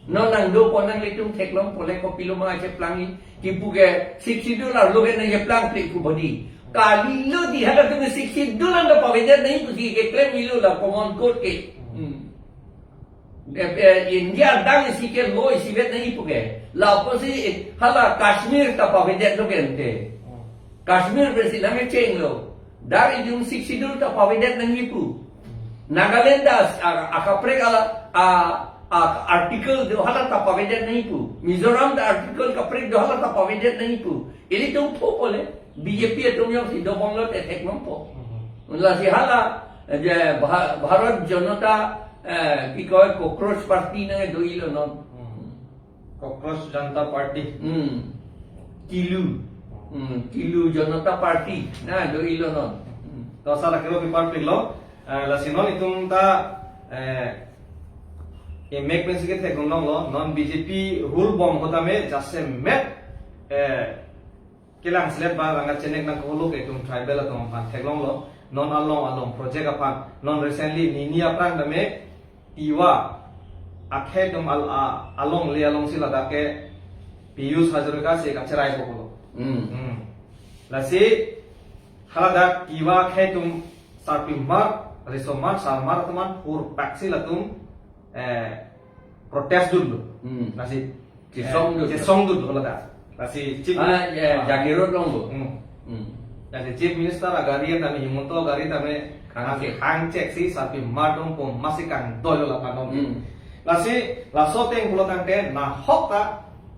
Non nangdopo nanglitum theklong pole kopilo ma cheplangji. Kipu ke Sixth Schedule arlo ke nangcheplangple pu bodi. Kalilo di halatum ke Sixth Schedule anta pavedet nangji pusi keklem ilo la common code ke. Hmm. Eh, eh, India adang isi ke law isivet nangji puke. Lapusi, eh, hala Kashmir ta pavedetlo ke ante. Hmm. Kashmir pensi nangkechenglo. Dak ilitum Sixth Schedule ta pavedet nangji pu. Nagaland ta, a, akaprek ala, a, a, article do hala ta pavedet nangji pu. Mizoram ta article kaprek do hala ta pavedet nangji pu. Ilitum phu pole, B J P atum jongsi dobom lote theklongpo. Mhm. Lasi hala, je Bha-, Bharat Janata, eh, ki koi, Cockroach Party nang do-ilo non. Mhm. Cockroach Janata Party. Hmm. Kilu. Hmm, Kilu Janata Party nang do-ilo non. Hmm. To sar akero pipar piklo, eh, lasi non itum ta, eh, emek pensi kethekdun longlo, non B J P rule bom ahut tame jasemet, eh, kelang selet ba langka chenek nangkolo ke itum tribal atum aphan theklonglo, non along along project aphan, non recently nini aphrang tame Tiwa akhei atum al-, a-, alongle alongsi ladak ke Piyush Hazarika si kacheraipo pulo. Hmm. Hmm. Lasi haladak Tiwa akhei atum sarpimar, risomar, sarmar atum an hurpaksi latum, eh, protest dunlo. Hmm. Lasi, chesong, eh, dun, chesongdunlo ladak. Lasi Chief, ah, ya, ah, Jagiroad along do. Hmm. Hmm. Lasi Chief Minister agari tame, Himanta agari tame Hang, hangchek si sarpi mardom po masi kangdoi lo lapen non. Hmm. Lasi laso ateng pulo tangte nahok ta,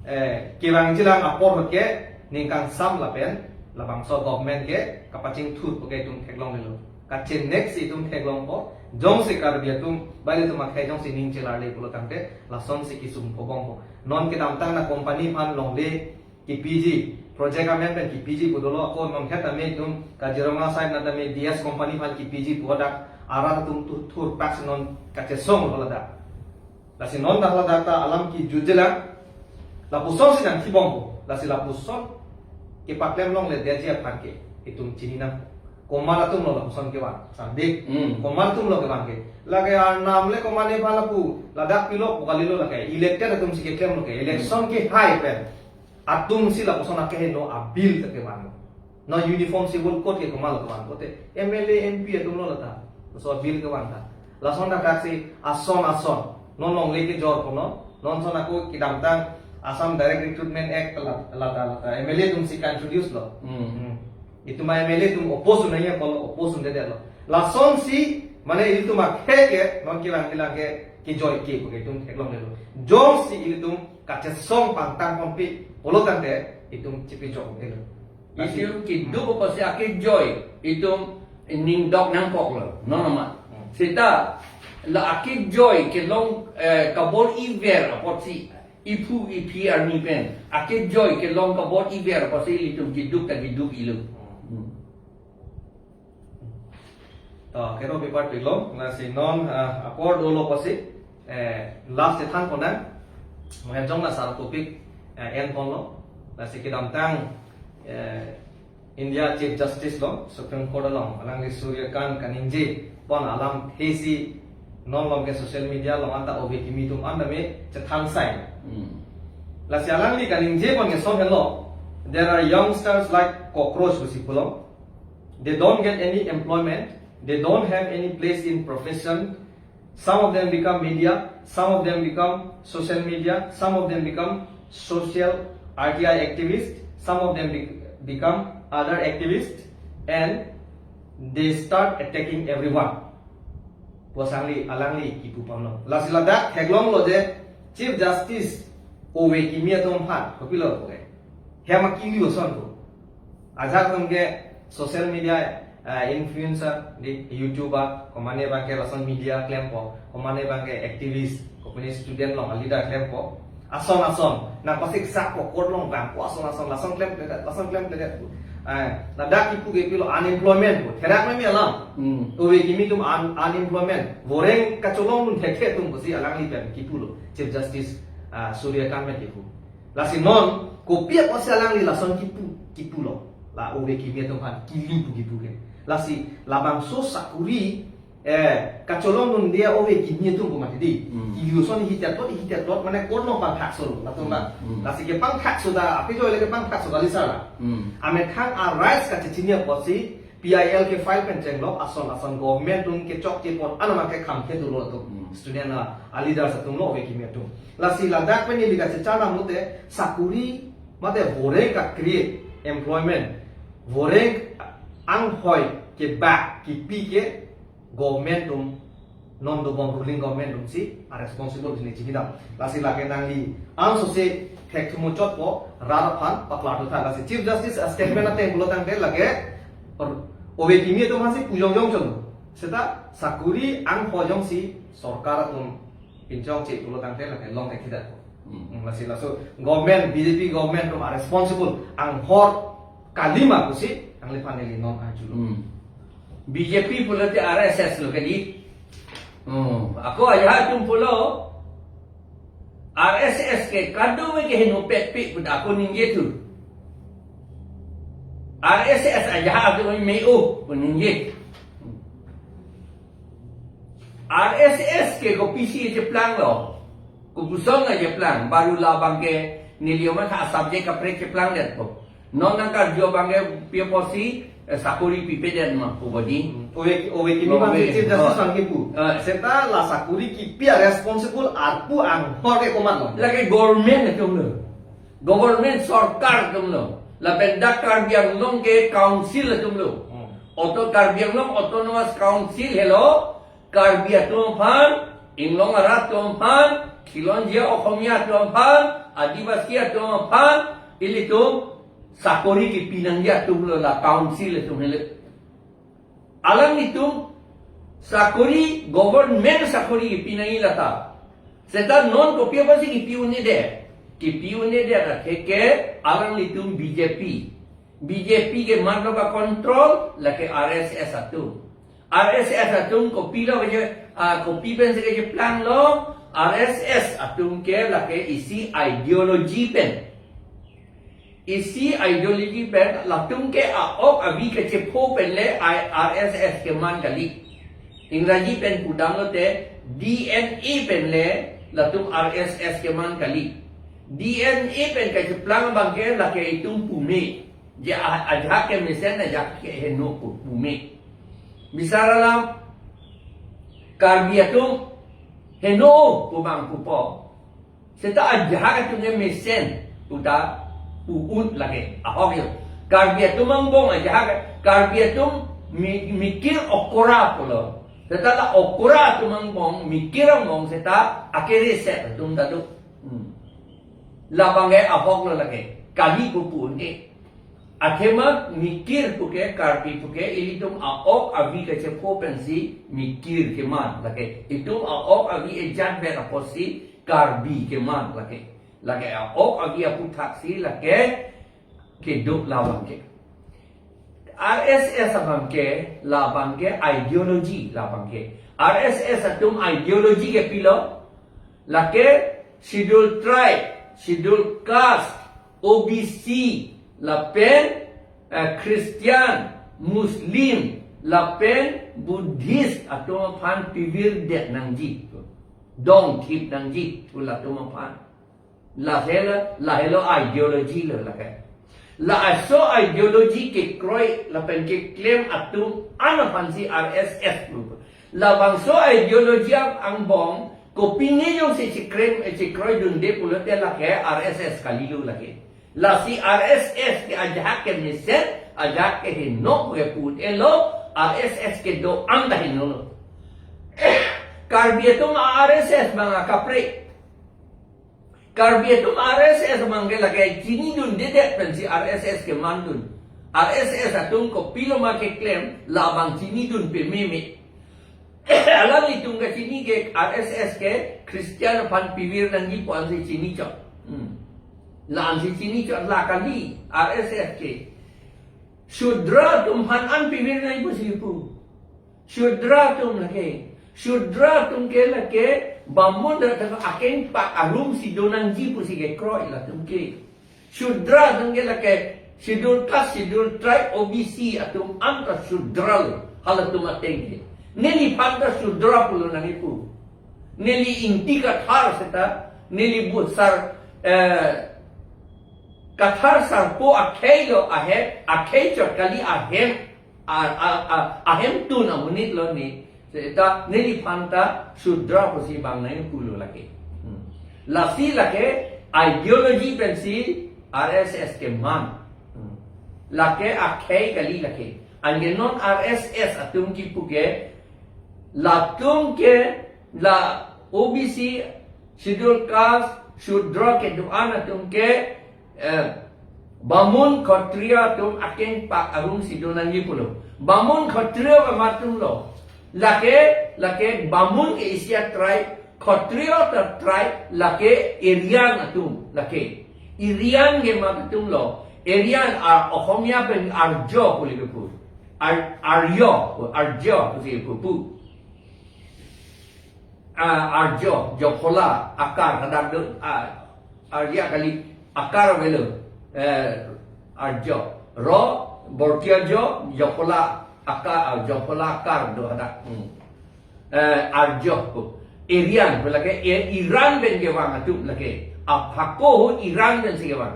eh, kevangjilang apor ke ning kangsam lapen labangso government ke kapachingthur pu ke itum theklonglelo. Kachenek si itum theklongpo, jongsi Karbi atum, bali atum akhei jongsi ning chelarle pulo tangte lasonsi kesung pobompo. Non kedamtang na company aphan longle kepiji, project amen pen kepiji pu dolo, ako non het tame itum Kaziranga side na tame D S company aphan kepiji pu dak arat atum tu thurpak si non kachesong lo ladak. Lasi non dak ladak ta alam kejutjelang, lapusonsi nangthibompo, lasi lapuson kepaklem longledetji aphan ke itum chininang. Komat atum lo lapuson kevan, sandi. Hmm. Komat atum lo kevan ke. Lake Arnam le komat nephan lapu, ladak pilok pu kalilo lake. Elected atum si keklem lo ke. Election kehai pen atum si lapuson akeheno a-bill ta kevan lo. Non Uniform Civil Code ke komat lo kevan pote, M L A, M P atum lo lata. So bill kevan ta. Lason dak si ason ason. Non longle kejor kono. Non son ako kedamtang Assam Direct Recruitment Act la, lata lata M L A atum si introduce lo. Hmm. Hmm. Itum M L A atum oppose nangji apot oppose un'edetlo. Lasonsi mane itum akhei ke non kevangjilang ke kejoi ke pu ke itum theklonglelo. Jongsi itum kachesong pangtang ponpe pulo tangte itum chepejokdetlo. Lasi keduk apotsi akejoi itum ning dok nangkoklo. Non amat. Hmm. Seta la akejoi kelong, eh, kabor-iver apotsi, iphu iphi arni pen akejoi kelong kabor-iver apotsi ilitum keduk ta keduk-ilo. Hmm. To, kero paper pilong, lasi non, ah, apor dolo apotsi, eh, last chethan ponang, mo jong la sar topic, eh, en ponlo, lasi kedamtang, eh, India Chief Justice lo, Supreme Court along, alangli Suryakant kaningje pon alamthe si non along ke social media along anta ove kimi atum an tame chethan sai. Hmm. Lasi alangli kaningje pon ke lason henlo, there are youngsters like cockroach pusi pulo. They don't get any employment. They don't have any place in profession. Some of them become media. Some of them become social media. Some of them become social R T I activists. Some of them be- become other activists. And they start attacking everyone. Pu asangli, alangli kipu pamlo. Lasi ladak theklonglo je Chief Justice ove kimi atum aphan, kopilo pu ke. Hem akili ason ko. Ajak atum ke social media, eh, influencer, di YouTuber, komatne abang ke lason media klempo, komatne abang ke activist, kopine student along leader klempo. Ason ason, nangpasik sak po court along vangpo ason ason, lason klemkledet, lason klemkledet. Eh, ladak kipu ke pilo unemployment pu, therak meme alam. Hmm. Ove kimi atum un-, unemployment. Voreng kacholongdun thekthe atum pusi alangli pen kipulo. Chief Justice, ah, Suryakant pen kipu. Lasi non, kopi apotsi alangli lason kipu, kipulo. La ove kimi atum aphan, kili pu kipu ke. Lasi, labangso sakuri, eh, kacholongdunde ove kimi atum pu mati di. Hmm. Ili ason hitet tot, hitet tot, mane court along pangthakso lo, latum ba. Hmm. Lasi kepangthakso ta, api jo le kepangthakso kali sala. Hmm. Amethang a-rights kachechini apotsi, P I L ke file pen chenglok, ason ason government atum kechokche pon, anam ke kham ke dolo atum. Hmm. Student a, a-leaders atum lo ove kimi atum. Lasi ladak pen ili kachechan amote, sakuri, mate voreng ka-create employment, voreng anghoi kebak kipi ke government atum, non dobom ruling government atum si a-responsible si ne chini dam. Lasi lake nangli angsose thekthum chotpo, rat aphan paklar dotha. Lasi Chief Justice a-statement ateng pulo tangte lake, or, ove kimi atum aphansi pu jongjong chon. Seta sakuri anghoi jongsi sorkar atum pinchongche pulo tangte lake long thekthedet. Hmm. Hmm, lasi laso government, B J P government atum a-responsible, anghor kalima pusi, nangliphan neli non arjulo. Hmm. B J P pulote R S S lo kali. Hmm. Ako ajahak atum pulo, R S S ke kadokave ke henopetpe pu ako ningje thu. R S S ajahak atum me-o pu ningje. R S S ke kopisi cheplanglo. Kopuson na cheplang. Baru labang ke neli amat ha subject kaprek cheplangdetpo. Non nangkarju abang ke pi apotsi, eh, sakuri pipedet ma pu bodi. Ove, ove kimi bang ove. Chief Justice bang kipu. Eh. Seta la sakuri kipi a-responsible arpu anghor ke komatlo. Lake government atumlo. Government sorkar atumlo. Lapen dak Karbi Anglong ke council atumlo. Hmm. Auto Karbi Anglong Autonomous Council helo, Karbi atum aphan, Inglong arat atum aphan, Khilonjia Okhomia atum aphan, Adivasi atum aphan, ilitum sakori kipi nangji atum lo la council atum helo. Alanglitum sakori, government sakori kipi nangji lata. Seta non kopi apotsi kipi un-edet? Kipi un-edet atheke alanglitum B J P. B J P keman lo kacontrol, lake R S S atum. R S S atum kopilo keje, ah, kopi pensi kejeplang lo, R S S atum ke lake isi ideology pen. Isi ideology pen, latum ke a-ok avi kachepho pen le I-, R S S keman kali. Ingraji pen pudam lote D N A pen le latum R S S keman kali. D N A pen kacheplang abang ke lake itum pume. Je a-, ajahak ke mesen, ajahak ke heno pu, pume. Bisar alam Karbi atum heno pu abang pupo. Seta ajahak atum ke mesen pu ta pu-un lake. Ahok yo. Karbi atum angbong ajahak, Karbi atum mi-, mikir okora pulo. Seta la okora atum angbong, mikir angbong seta akereset atum ta do. Hmm. Labang ke ahok lo lake. Kali pu pu-un-e. Athema mikir puke, Karbi puke, ilitum a-ok avi kachepho pensi mikir keman lake. Itum a-ok avi ejat vet apotsi Karbi keman lake. Lake a-ok avi aputhaksi lake kedo labang ke. R S S abang ke, labang ke ideology labang ke. R S S atum ideology ke pilo? Lake Schedule Tribe, Schedule Caste, O B C, lapen, eh, Christian, Muslim, lapen Buddhist atum aphan pivirdet nangji. Dongthip nangji, pu latum aphan. Lahelo, lahelo ideology lo lake. Laso ideology kekroi lapen keklem atum an aphansi R S S pu. Labangso ideology ang-, angbong, kopine jongsi chikrem, eh, chikroidunde pulote lake R S S kali lo lake. Lasi R S S ke ajahak ke mesen, ajahak ke heno ke pu-un-elo, R S S kedo-an ta heno lo. Karbi atum R S S abang akaprek. Karbi atum R S S abang ke lake chinidundedet pensi R S S kemandun. R S S atum kopiloma keklem, labang chinidun pememe. Alanglitum kachini ke R S S ke Christian aphan pivir nangji pu ansi chinichot. Hmm. La ansi chinichot la kali R S S ke. Shudra atum aphan an pivir nangji pusi pu. Shudra atum lake. Shudra atum ke lake Bamun rat akengpak arumsi do nangji pusi kekroi latum ke. Shudra atum ke lake Schedule Caste, Schedule Tribe, O B C atum an ta Shudra lo, halatum ateng ke. Neliphan ta Shudra pulo nangji pu. Neli Ingti Kathar seta, neli Buddhist, eh, Kathar sarpo akhei lo ahem, akhei chot kali ahem, a, a, a, ahemtun amonit lo ne, seta neliphan ta Shudra pusi bang nangji pulo lake. Hmm. Lasi lake ideology pensi R S S keman. Hmm. Lake akhei kali lake. Anke non R S S atum kipu ke, latum ke la O B C, Schedule Caste, Shudra kedo-an atum ke, eh, Bamun Khatriya atum akengpak arumsi do nangji pulo. Bamun Khatriya komat atum lo? Lake, lake Bamun ke isi a-tribe, Khatriya ta tribe, lake Aryan atum, lake. Aryan komat atum lo? Aryan, a, Okhomia pen Arjo pu le pu. Ar-, Aryo, Arjo pusi pu pu. Ah, Arjo, Jophola, akar, kadang do, ah, Arya kali, akar avelo, eh, Arjo. Ro, borkia jo, Jophola, akar, ah, Jophola akar do hadak. Hmm. Eh, Arjo, Aryan, lake, eh, Iran pen kevang atum lake. Aphako hu Iran pensi kevang.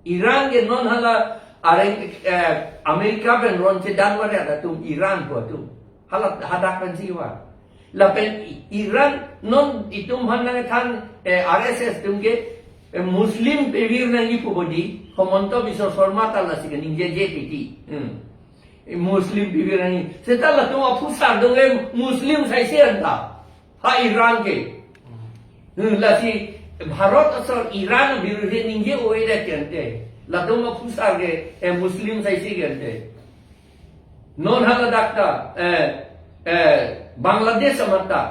Iran ke non hala areng, eh, America pen ron chedan varet atum Iran pu atum. Hala hadak pensi va. Lapen I-, Iran non itum aphan nangthan, eh, R S S atum ke, eh, Muslim pivir nangji pu bodi, Himanta Biswa Sarma ta lasi kaningjeje titi. Hmm. Muslim pipe nangji. Seta latum aphusar dong le Muslim saisi anta. Ha Iran ke. Hmm, lasi Bharat asor Iran birodhi ningje oi det ke ante. Latum aphusar ke, eh, Muslim saisi ke ante. Non hala dak ta, eh, eh, Bangladesh amat ta.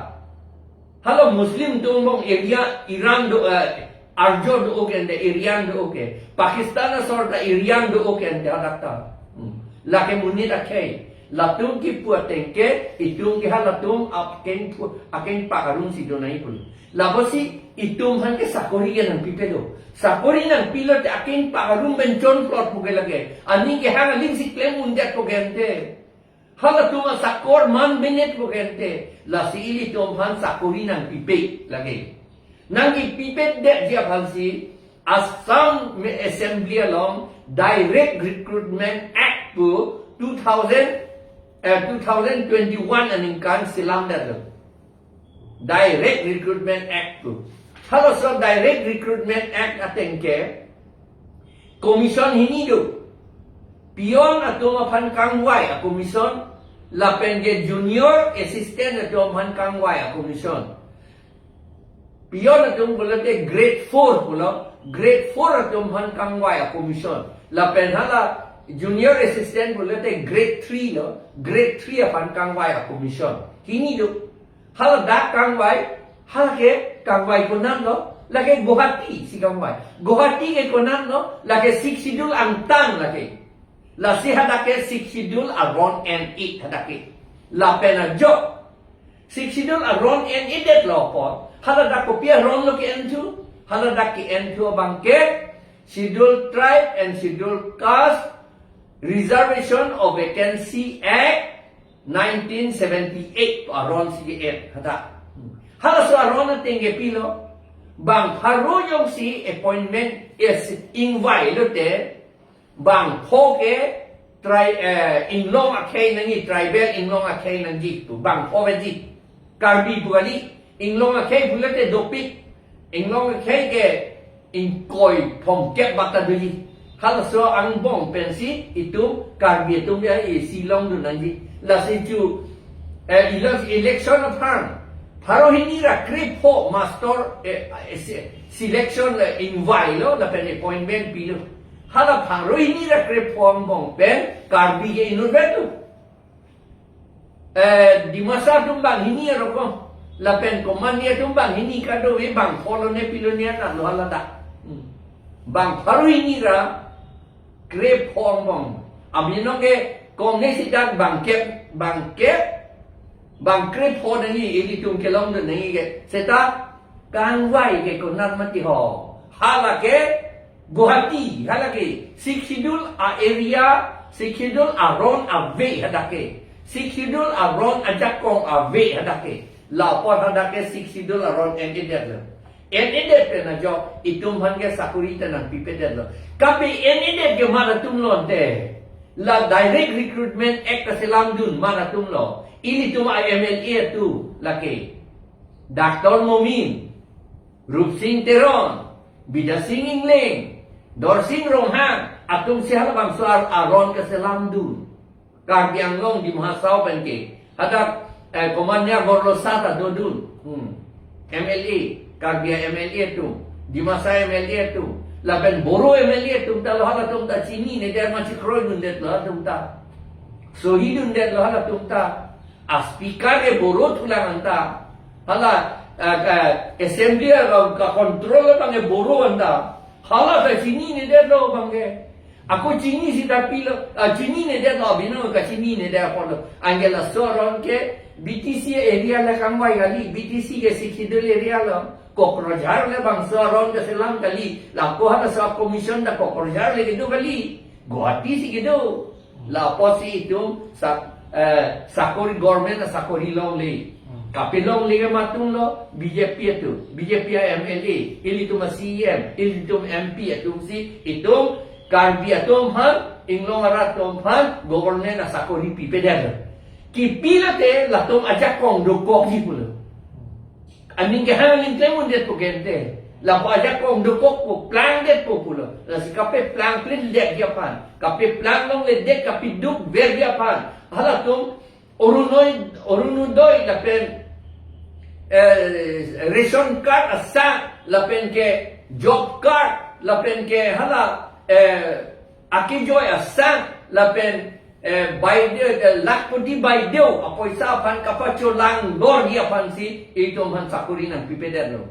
Hala Muslim atum angbong Arya, Iran do, eh, Arjo do-o ke ante, Aryan do-o ke. Pakistan asor ta Aryan do-o ke ante hadak ta. Hmm. Lake monit akhei. Latum kipu ateng ke, itum ke halatum akeng pu-, akeng pak arum si do nangji pun. Lapusi itum aphan ke sakori ke nangpipe do. Sakori nangpilo te akeng pak arum pen chonplot pu ke lake. Aning kehang aling si klem un det pu ke ante. Halatum asakor man benet pu ke ante. Lasi ilitum aphan sakori nangpipe lake. Nangkipipe detji aphansi Assam Assembly along Direct Recruitment Act pu two thousand, eh, two thousand twenty-one aningkan selam detlo. Direct Recruitment Act pu. Halaso Direct Recruitment Act ateng ke commission hini do. Peon atum aphan kangvai a-commission, lapen ke junior assistant atum aphan kangvai a-commission. Peon atum pulote grade four pulo, grade four atum aphan kangvai a-commission. Lapen hala junior assistant pulote grade three lo, grade three aphan kangvai a-commission. Hini do. Hala dak kangvai, hala ke kangvai konat lo, lake Guwahati si kangvai. Guwahati ke konat lo, lake Sixth Schedule angtan lake. Lasi hadak ke Sixth Schedule aron en-e hadak ke. Lapen ajo. Sixth Schedule aron en-e detlo apot. Hala dak kopi aron lo ke-enthu. Hala dak ke-enthu abang ke Schedule Tribe and Schedule Caste Reservation of Vacancy Act nineteen seventy-eight aron si ke-en hadak. Halaso aron ateng ke pilo. Bang pharo jongsi appointment, eh, ingvai lote, bang pho ke tri-, eh, inglong akhei nangji, tribal inglong akhei nangji pu, bang pho veji. Karbi pu kali, inglong akhei pulote dopik, inglong akhei ke ingkoi phongkep bata doji. Halaso angbong pensi itum Karbi atum ya isi longdun nangji. Lasi chu, eh, ilo election aphan pharo hini ra krepho master, eh, eh, se-, selection le ingvailo lapen appointment pilo. Hala pharo hini ra krepho angbong pen Karbi ke inutvet do. Eh, Dimasa atum bang hini aroko. Lapen Komani atum bang hini kadokave bang pho lone pi lone anat lo hala dak. Hmm. Bang pharo hini ra krepho angbong. Abinong ke kong ne si dak bang kep, bang kep, bang krepho nangji ilitum kelongdun nangji ke. Seta kangvai ke konat mati ho. Hala ke Guwahati, hala ke Sixth Schedule a-area, Sixth Schedule aron ave hadak ke. Sixth Schedule aron ajakong ave hadak ke. Lapu hadak ke Sixth Schedule aron en-e detlo. En-e det pen ajo, itum aphan ke sakori ta nangpipe detlo. Kapi en-e det ke mat atum lo ante. La Direct Recruitment Act kaselamdun mat atum lo. Ilitum a-M L A atum lake Doctor Momin, Rupsing Teron, Bidya Sing Engleng, Dorsing Ronghang, atum si halabangso ar-, aron kaselamdun. Karbi Anglong Dima Hasao pen ke. Hadak, eh, Komania Borlosa ta dodun. Hmm. M L A, Karbi M L A atum, Dimasa M L A atum, lapen Boro M L A atum ta lo halatum ta chinine det ma chikroidun detlo atum ta. Sohidun detlo halatum ta. A-speaker ke Boro thulang anta. Hala, ah, ah, assembly ka, ka-control abang ke Boro anta. Hala ta chinine detlo abang ke. Ako chini sita pilo, ah, chinine detlo abinong kachinine det apotlo. Anke laso aron ke B T C area le kangvai kali, B T C ke Sixth Schedule area lo. Kokrajhar le bangso aron kaselam kali. Lapu halaso commission ta Kokrajhar le kedo kali. Guwahati si kedo. Lapusi itum sa-, eh, sakori, government asakori longle. Hmm. Kapi longle ke mat atum lo, B J P atum, B J P a-M L A, ilitum a-C E M, ilitum M P atum si, itum Karbi atum aphan, inglong arat atum aphan, government asakori pipe detlo. Kipi lote latum ajakong dokokji pulo. Aning kehang aling klem un det pu ke ante. Lapu ajakong dokok pu, plang det pu pulo. Lasi kapeplang plindet aphan, kapeplang longledet, kapeduk verji aphan, halatum Orunoi-, Orunodoi lapen, eh, ration card asang, lapen ke job card, lapen ke hala, eh, akejoi asang, lapen, eh, baideo, eh, lakhpoti baideo apoisa aphan kapacholang lorji aphansi itum aphan sakori nangpipedetlo.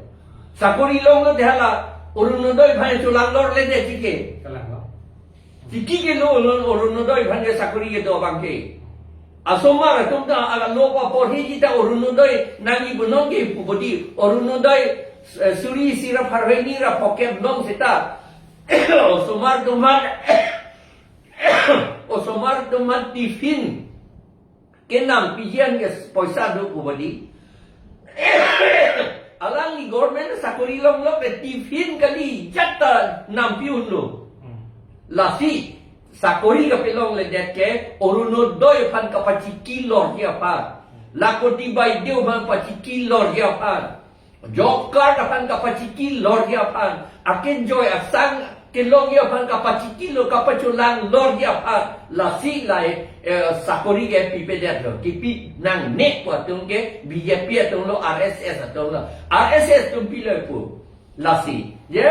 Sakori longlote hala Orunodoi aphan cholang lorledet chike. Kalang lo. Chike ke lo Orun-, Orunodoi aphan ke sakori kedo abang ke. Asomar atum ta aga lo paporhiji ta Orunodoi nangji pu non ke pu bodi. Orunodoi, eh, suri isi ra pharo hini ra phokep long seta. Osomar atum aphan, osomar atum aphan tiffin kenangpiji an ke poisa do pu bodi. Alangli government sakori longlo ke tiffin kali jat ta nangpi unlo. Hmm. Lasi sakori kapelongledet ke Orunodoi aphan kapachiki lorji aphan, lakhpoti baideo aphan pachiki lorji aphan, job card aphan kapachiki lorji aphan, akejoi asang kelongji aphan kapachiki lo, kapacholang lorji aphan, lasi la, eh, sakori ke pipedetlo, kipi nangne pu atum ke B J P atumlo, R S S atumlo, R S S atum pilo pu. Lasi, je,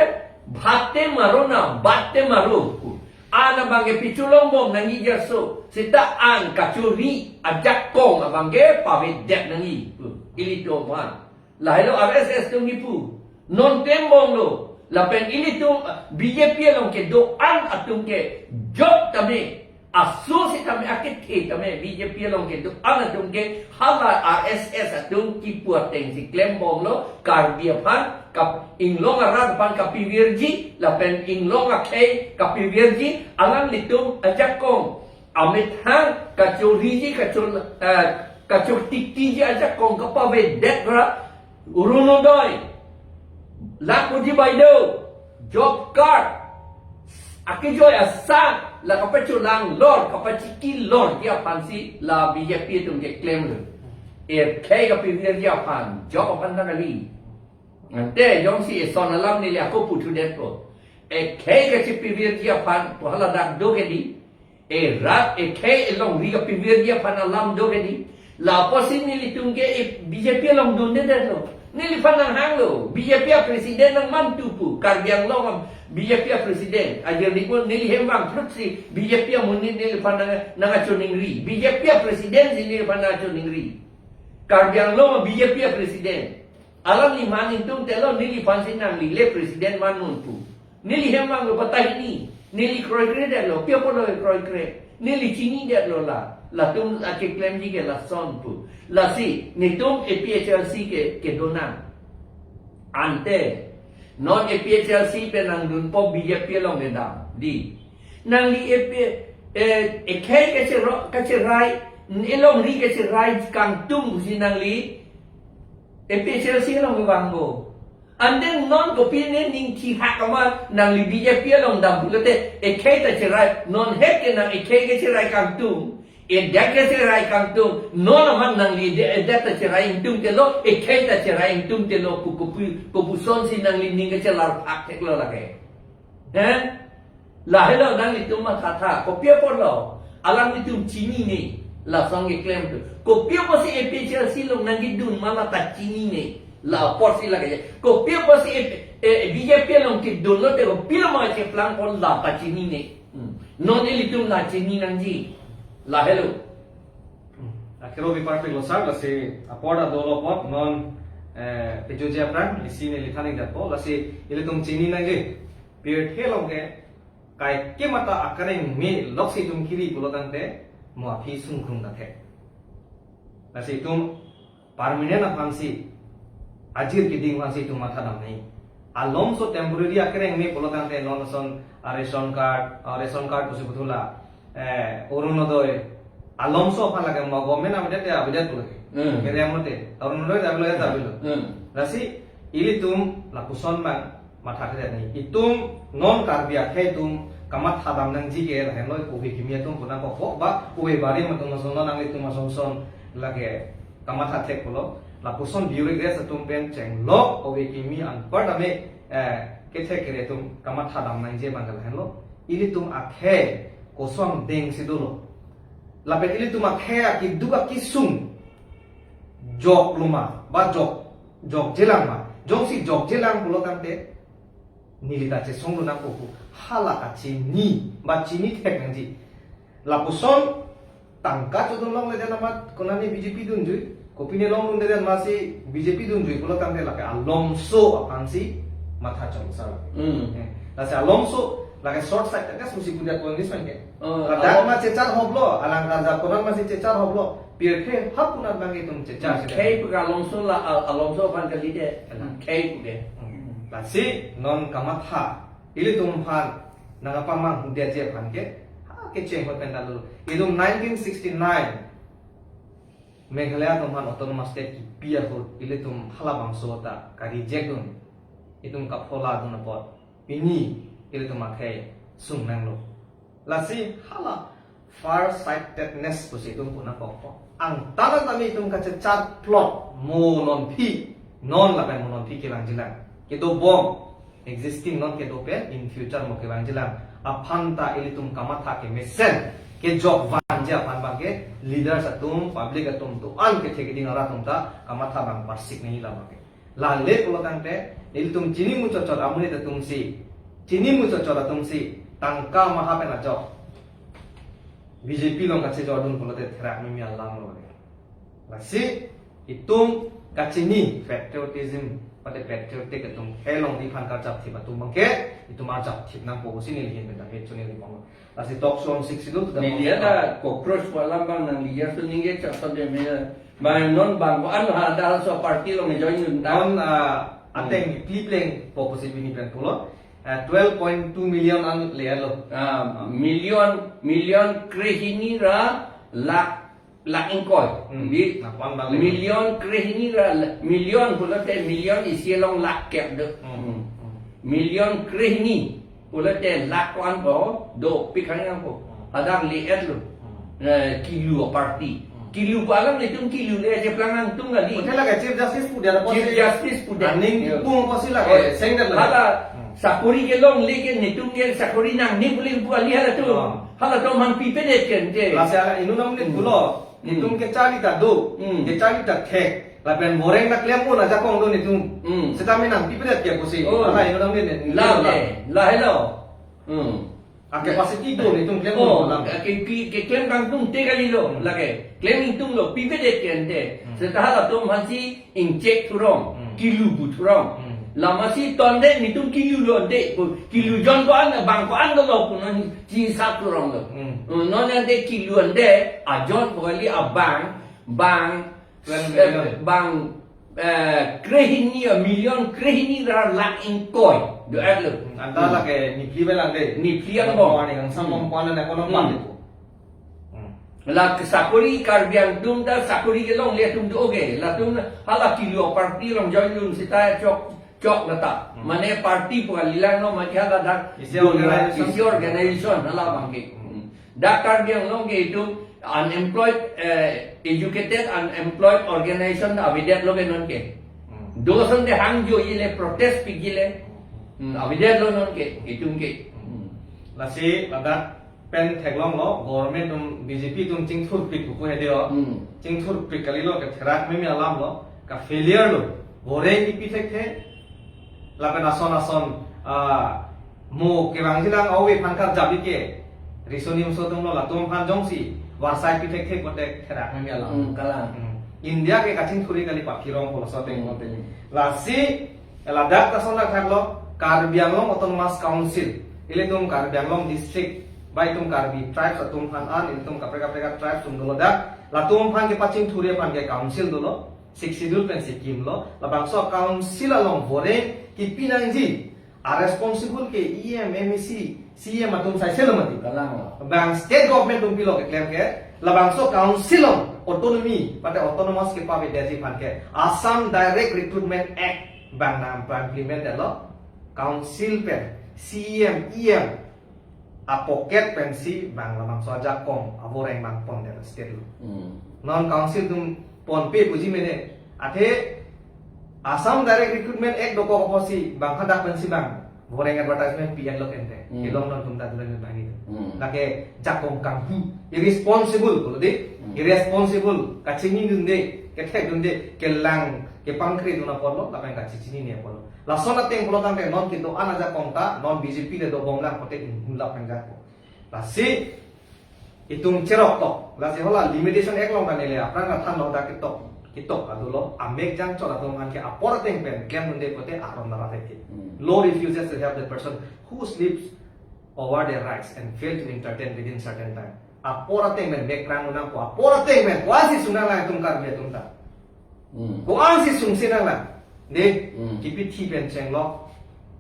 bhat te maro na, bhat te maro pu. An abang ke picholongbom nangji jaso, seta an kachori ajakong abang ke pavedet nangji pu. Ilitum aphan. Lahelo R S S atum kipu. Non klembomlo. Lapen ilitum, ah, B J P along kedo-an atum ke jok tame. Aso si tame, akethe tame, B J P along kedo-an atum ke hala R S S atum kipu atengsi klembomlo. Karbi aphan, kap-, inglong arat aphan kapivirji, lapen inglong akhei kapivirji, alanglitum ajakong amethang kachoriji, kachor-, eh, kachortiktiji ajakong kapavedet ra, Orunodoi, lakhpoti baideo, job card, akejoi asang, la kapacholang lor, kapachiki lorji aphansi la B J P atum ke klemlo. Ekhei kapivirji aphan, job aphan ta kali. Ante jongsi eson alam neli ako puthudetpo. Ekhei kachipivirji aphan, pu hala dak do ke di. Erat ekhei elongri kapivirji aphan alam do ke di. Lapusi nelitum ke e B J P along dundedetlo. Neliphan nanghanglo. B J P a-president nangmantu pu. Karbi Anglong a-B J P a-president. Ajir nikun neli hem vangthrutsi B J P amonit neliphan nang, nangkachoningri. B J P a-president si neliphan nangkachoningri. Karbi Anglong a-B J P a-president. Alangli man ingtungtelo, neliphansi nanglile president man nonpu. Neli hem vanglo patahini. Neli kroikredetlo, pi apotlo kroikre. Neli chinidetlo la. Latum akeklemji ke lason pu. Lasi, netum A P H L C ke, kedonang. Ante, non A P H L C pen nangdunpo B J P along kedam. Di. Nangli A P, eh, ekhei kachero-, kacherai, elongri kacherai kangtung pusi nangli A P H L C along kevangpo. Ante non kopine ning thihak amat nangli B J P along dam pulote ekhei ta cherai, non het ke nang ekhei kecherai kangtung, edet kecherai kangtung, non amat nangli de-, edet ta cherai ingtungtelo, ekhei ta cherai ingtungtelo, ko-, kopu-, kopusonsi nangli ning kachelar phak theklo lake. Eh? Lahelo nanglitum mathatha, kopi apotlo, alanglitum chinine, lason keklem atum. Kopi apotsi A P H L C along nangkedun ma la ta chinine, la apotsi lake. Kopi apotsi, eh, eh, B J P along kedunlote kopilo ma cheplangpo la ta chinine. Hmm. Non ilitum la chini nangji. Lahelo. Hmm. Akhero bi parpik lo sar, lasi apor ta dolo apot, non, eh, pejoji aphrang, isi neli than-ik detpo, lasi ilitum chini nangji. Pirthe along ke, kaike mata akareng me loksi itum kiri pulo tangte, mo aphi sungkrung ta thek. Lasi itum permanent aphansi, ajir keding aphansi itum matha dam nai. Alomso temporary akareng me pulo tangte non ason, a ration card, a ration card pusi puthula, eh, Orunodoi, alomso aphan lake mo government avedet te avedet pulo ke. Hmm. Kere amote, Orunodoi ta avelo, ta avelo. Hmm. Lasi, ilitum lapuson abang, matha kre nai. Itum non Karbi akhei atum kamatha dam nangji ke lahenlo ove kimi atum pu nangkokok ba ove barim atum ason non nanglitum asonson lake kamatha thek pulo. Lapuson bureaucrats atum pen chenglok ove kimi anpar tame, eh, kethek kere atum kamatha dam nangji abang ke lahenlo. Ilitum akhei koson dengsi dolo. Lapen ilitum akhei akiduk akisung joklo ma, ba jok, jokjelang ma. Jongsi jokjelang pulo tangte neli ta chesonglo nangpo pu hala kachini ba chini thek nangji. Lapuson tangka chodun longledet amat konane B J P dunjui, kopine longdunledet amatsi B J P dunjui pulo tangte lake alomso aphansi matha chongsa lake. Hmm. Eh, lasi alomso lake short sighted, kan susi puja Congress man ke. Oh, ladak alom- ma chechar hoplo, alang karja konan masi chechar hoplo, pirthe hap kunat bang itum chechar. Hmm, sida. Khei pu ke alomso la, al-, alomso aphan kalite. Kalang. Khei pu ke. Hmm. Lasi non kamatha ilitum aphan nangkapamang hudetji aphan ke, ha, kecheng hot pen ta dolo. Itum nineteen sixty-nine Meghalaya atum aphan autonomous state kipi ahut ilitum halabangso ta ka-reject dun, itum kaphola dun apot pini ilitum akhei sung nanglo. Lasi hala far sightedness pusi itum pu nangkokpo. Angtan tame itum kachechar plot mo nonphi, non lapen mo nonphi kevangjilang, kedobom, existing non kedo pen in future mo kevangjilang aphan ta ilitum kamatha kemesen kejok vanji aphan abang ke leaders atum, public atum, do-an kethe keding arat atum ta kamatha abang parsik nangji la abang ke. Lale pulo tangte ilitum chini muchotchot amonit atumsi, chini muchotchot atumsi tangka maha pen ajok B J P along kachejordun pulote therak mimi alam lo. Lasi itum kachini patriotism, pate patriotic atum, khei alongri aphan karjapthip atum abang ke itum arjapthip nangpo pusi neli ahin pen ta he chunil ponlo. Lasi talk show sik sidul tu da media pon ta cockroach pu alam abang nangli ya suning ke chak sab de me. Bang non bang ko-an ha da so party along join dun ta. Non, ah, ateng, hmm, pleng plengpo pusi pini pen pulo. Ah, twelve point two million an le-etlo. Ah, million, million krehini ra lakh, lakh ingkoi. Hmm. Di, nah, wan bang le. Million krehini ra la-, million pulote million isi along lakh kep do. Hmm. Hmm. Hmm. Million krehini pulote lakh ko-an ko dopik hang ko. Hmm. Hadak le-etlo. Hmm. Eh, kilu aparty. Hmm. Kilu pu alam netum kilu le cheplang nangtum kali. Hotel lake Chief Justice pudet apotsi. Chief Justice pudet. Aning, yo, kipung apotsi lake. Oh, sengdet lake. Hala, hmm, sakori kelongle ke netum ke sakori nangne pu le pu kali halatum. Oh. Halatum aphan pipedet ke ante. Lasi hala inut amonit, hmm, pulo. Hmm. Netum kecharli ta do. Hmm. Kecharli ta thek. Lapen boreng ta klem un ajakong do netum. Hmm. Seta me nangpipedet ke pusi. Oh. Hala inut amonit ne. Lahelo. Lahelo. Hmm. A capacity do netum klem, oh, alam. Ke, ke, ke, keklem kangtung te kalilo, hmm, lake. Klem ingtunglo, pipedet ke ante. Hmm. Seta halatum aphansi ingchek thurong, hmm, kilu pu thurong. Hmm. Lamasi tonde netum kilulo ante, pu, kilu jon ko-an, bang ko-an dolo pu non chisap thuronglo. Hmm. Hmm, non ante kilu ante, ajon ko kali abang, bang, twelve million. Eh, bang, eh, krehini, eh, million krehini ra lakh ingkoi do-etlo. Hmm, anta, hmm, lake nephli belang de. Nephli angbong. Morning, ang samong, hmm, kuan na kono, hmm, pan itu. Hmm. La ke sakori Karbi atum ta sakori kelongle atum do ke. Latum hala kilu aparty along join dun seta chok, chok lata. Hmm. Mane party pu kalilang no, mane hala dak isi organization. Isi organization hala abang ke. Hmm. Dak Karbi Anglong ke itum unemployed, eh, educated unemployed organization avedetlo ke non ke. Hmm. Do ason de hangjoji le, protest piji le. Hmm, avedetlo non ke, itum ke. Hmm. Lasi ladak pen theklonglo, government atum, B J P atum chingthurpik pu pu hedi ho. Hmm. Chingthurpik kalilo, ketherak mimi alamlo, ka-failure lo. Boreng kipi thekthe, lapen ason ason, ah, mo kevangjilang ove aphan karjap ke. Riso nimso atumlo, latum aphan jongsi varsai pi thekthe pote therak mimi alam. Hmm, kalang. Hmm. India ke kachingthur kali, paphirongpo laso ateng, hmm, ateng. Lasi ladak ta ason thakthaklo, Karbi Anglong Autonomous Council, ilitum Karbi Anglong District, ba itum Karbi tribes atum aphan an, ilitum kaprek kaprek tribes atum dolo dak, latum aphan kepachingthurji aphan ke council dolo, Sixth Schedule pensi kimlo, labangso council along boreng kipi nangji a-responsible ke E M, M A C, C E M atum saiselo mati. Kalang. Bang state government atum pilo keklem ke, labangso council along autonomy, pate autonomous kepavedetji aphan ke Assam Direct Recruitment Act bang nang implement lo, council pen C E M, E M a-pocket pensi bang labangso ajakong aboreng bang pondet state lo. Hmm. Non council atum ponpe puji mene, athe Assam Direct Recruitment Act dokok apotsi bang hadak pensi bang Boreng advertisement pi-etlo kente. Hmm. Kelong non tum ta dulang bangni. Hmm. Lake jakong kanghu. Irresponsible pulo dei. Hmm. Irresponsible. Kachinidunde, kethekdunde, kelang, kepangkridun apotlo, lapen kachichinine apotlo. Lason ateng pulo tangte non kedo-an ajakong ta, non B J P le dobomlang pulote inghulap nangjakpo. Lasi, itum cheroktok. Lasi hala Limitation Act along ta neli aphrang athan lo ta ketok, ketok adulo. Amek jangchot atum aphan ke apor ateng pen klemdunde pulote aron nara thek. Hmm. Law refuses to help the person who sleeps over their rights and fail to entertain within certain time. Apor ateng pen mek prang unang ko apor ateng pen ko-ansi sunang lang itum Karbi atum ta. Hmm. Ko-ansi sungsi nang lang. Dei, Hmm. kipithi pen chenglo.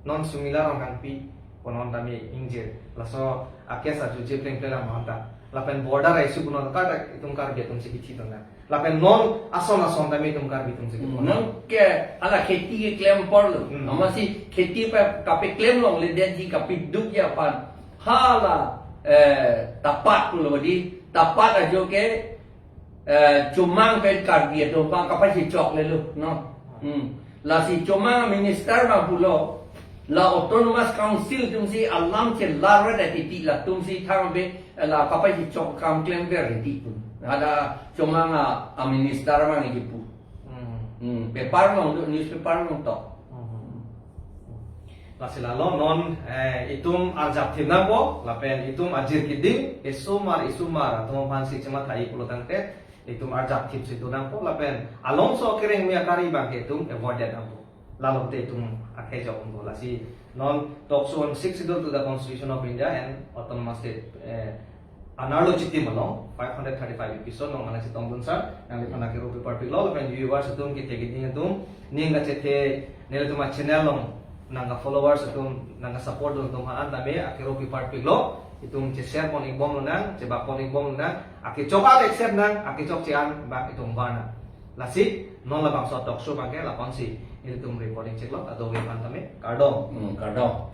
Non Sumila Ronghangpi, ko non tame ingjir. Laso a-case ajutji plengple lang non ta. Lapen border a-issue ko non ta itum Karbi atumsi kithi ton lang. Lapen non ason ason tame itum Karbi atumsi kithi ton lang. Non ke hala kheti keklem apotlo. Hmm. Amatsi kheti pa kapeklem longle detji kapidukji aphan. Hala, eh, tapat pulo dei. Tapat ajo ke eh, chomang pen Karbi atum aphan kapachechok lelo, no? Hmm. Lasi chomang minister abang pulo, la Autonomous Council atumsi alam chelar ra titi latumsi thang be, eh, la kapachechok akam klemver titi pu. Ada chomang a, a minister abang kipu. Hmm. Hmm. Paper along do, newspaper along tok. Hmm. Lasi lalo non, eh, itum arjap thip nangpo, lapen itum ajir kiding, isomar, isomar atum aphansi chematha-i pulo tangte, itum arjap thipsi do nangpo, lapen alongso kereng mia kari abang ke itum avoid nangpo. Lalo te itum akhei jok nangpo, lasi non talk show on Sixth Schedule to the Constitution of India and Autonomous State, eh, anerlo chitim along, five hundred thirty-five episode along mane chetongdun sir, nangliphan akero paper piklo, lapen viewers atum, kethek kiding atum, ning kachethe, nelitum a-channel along, nang ka-followers atum, nang ka-support dun atum aphan tame, akero paper piklo, itum che-share pon ikbom lonang, chebak pon ikbom lonang, akechok ak accept nang, akechok che-an bak itum bar nang. Lasi, non labangso talk show abang ke, lapu-ansi, nelitum reporting chiklo, kadokave aphan tame, kardom. Hmm, kardom.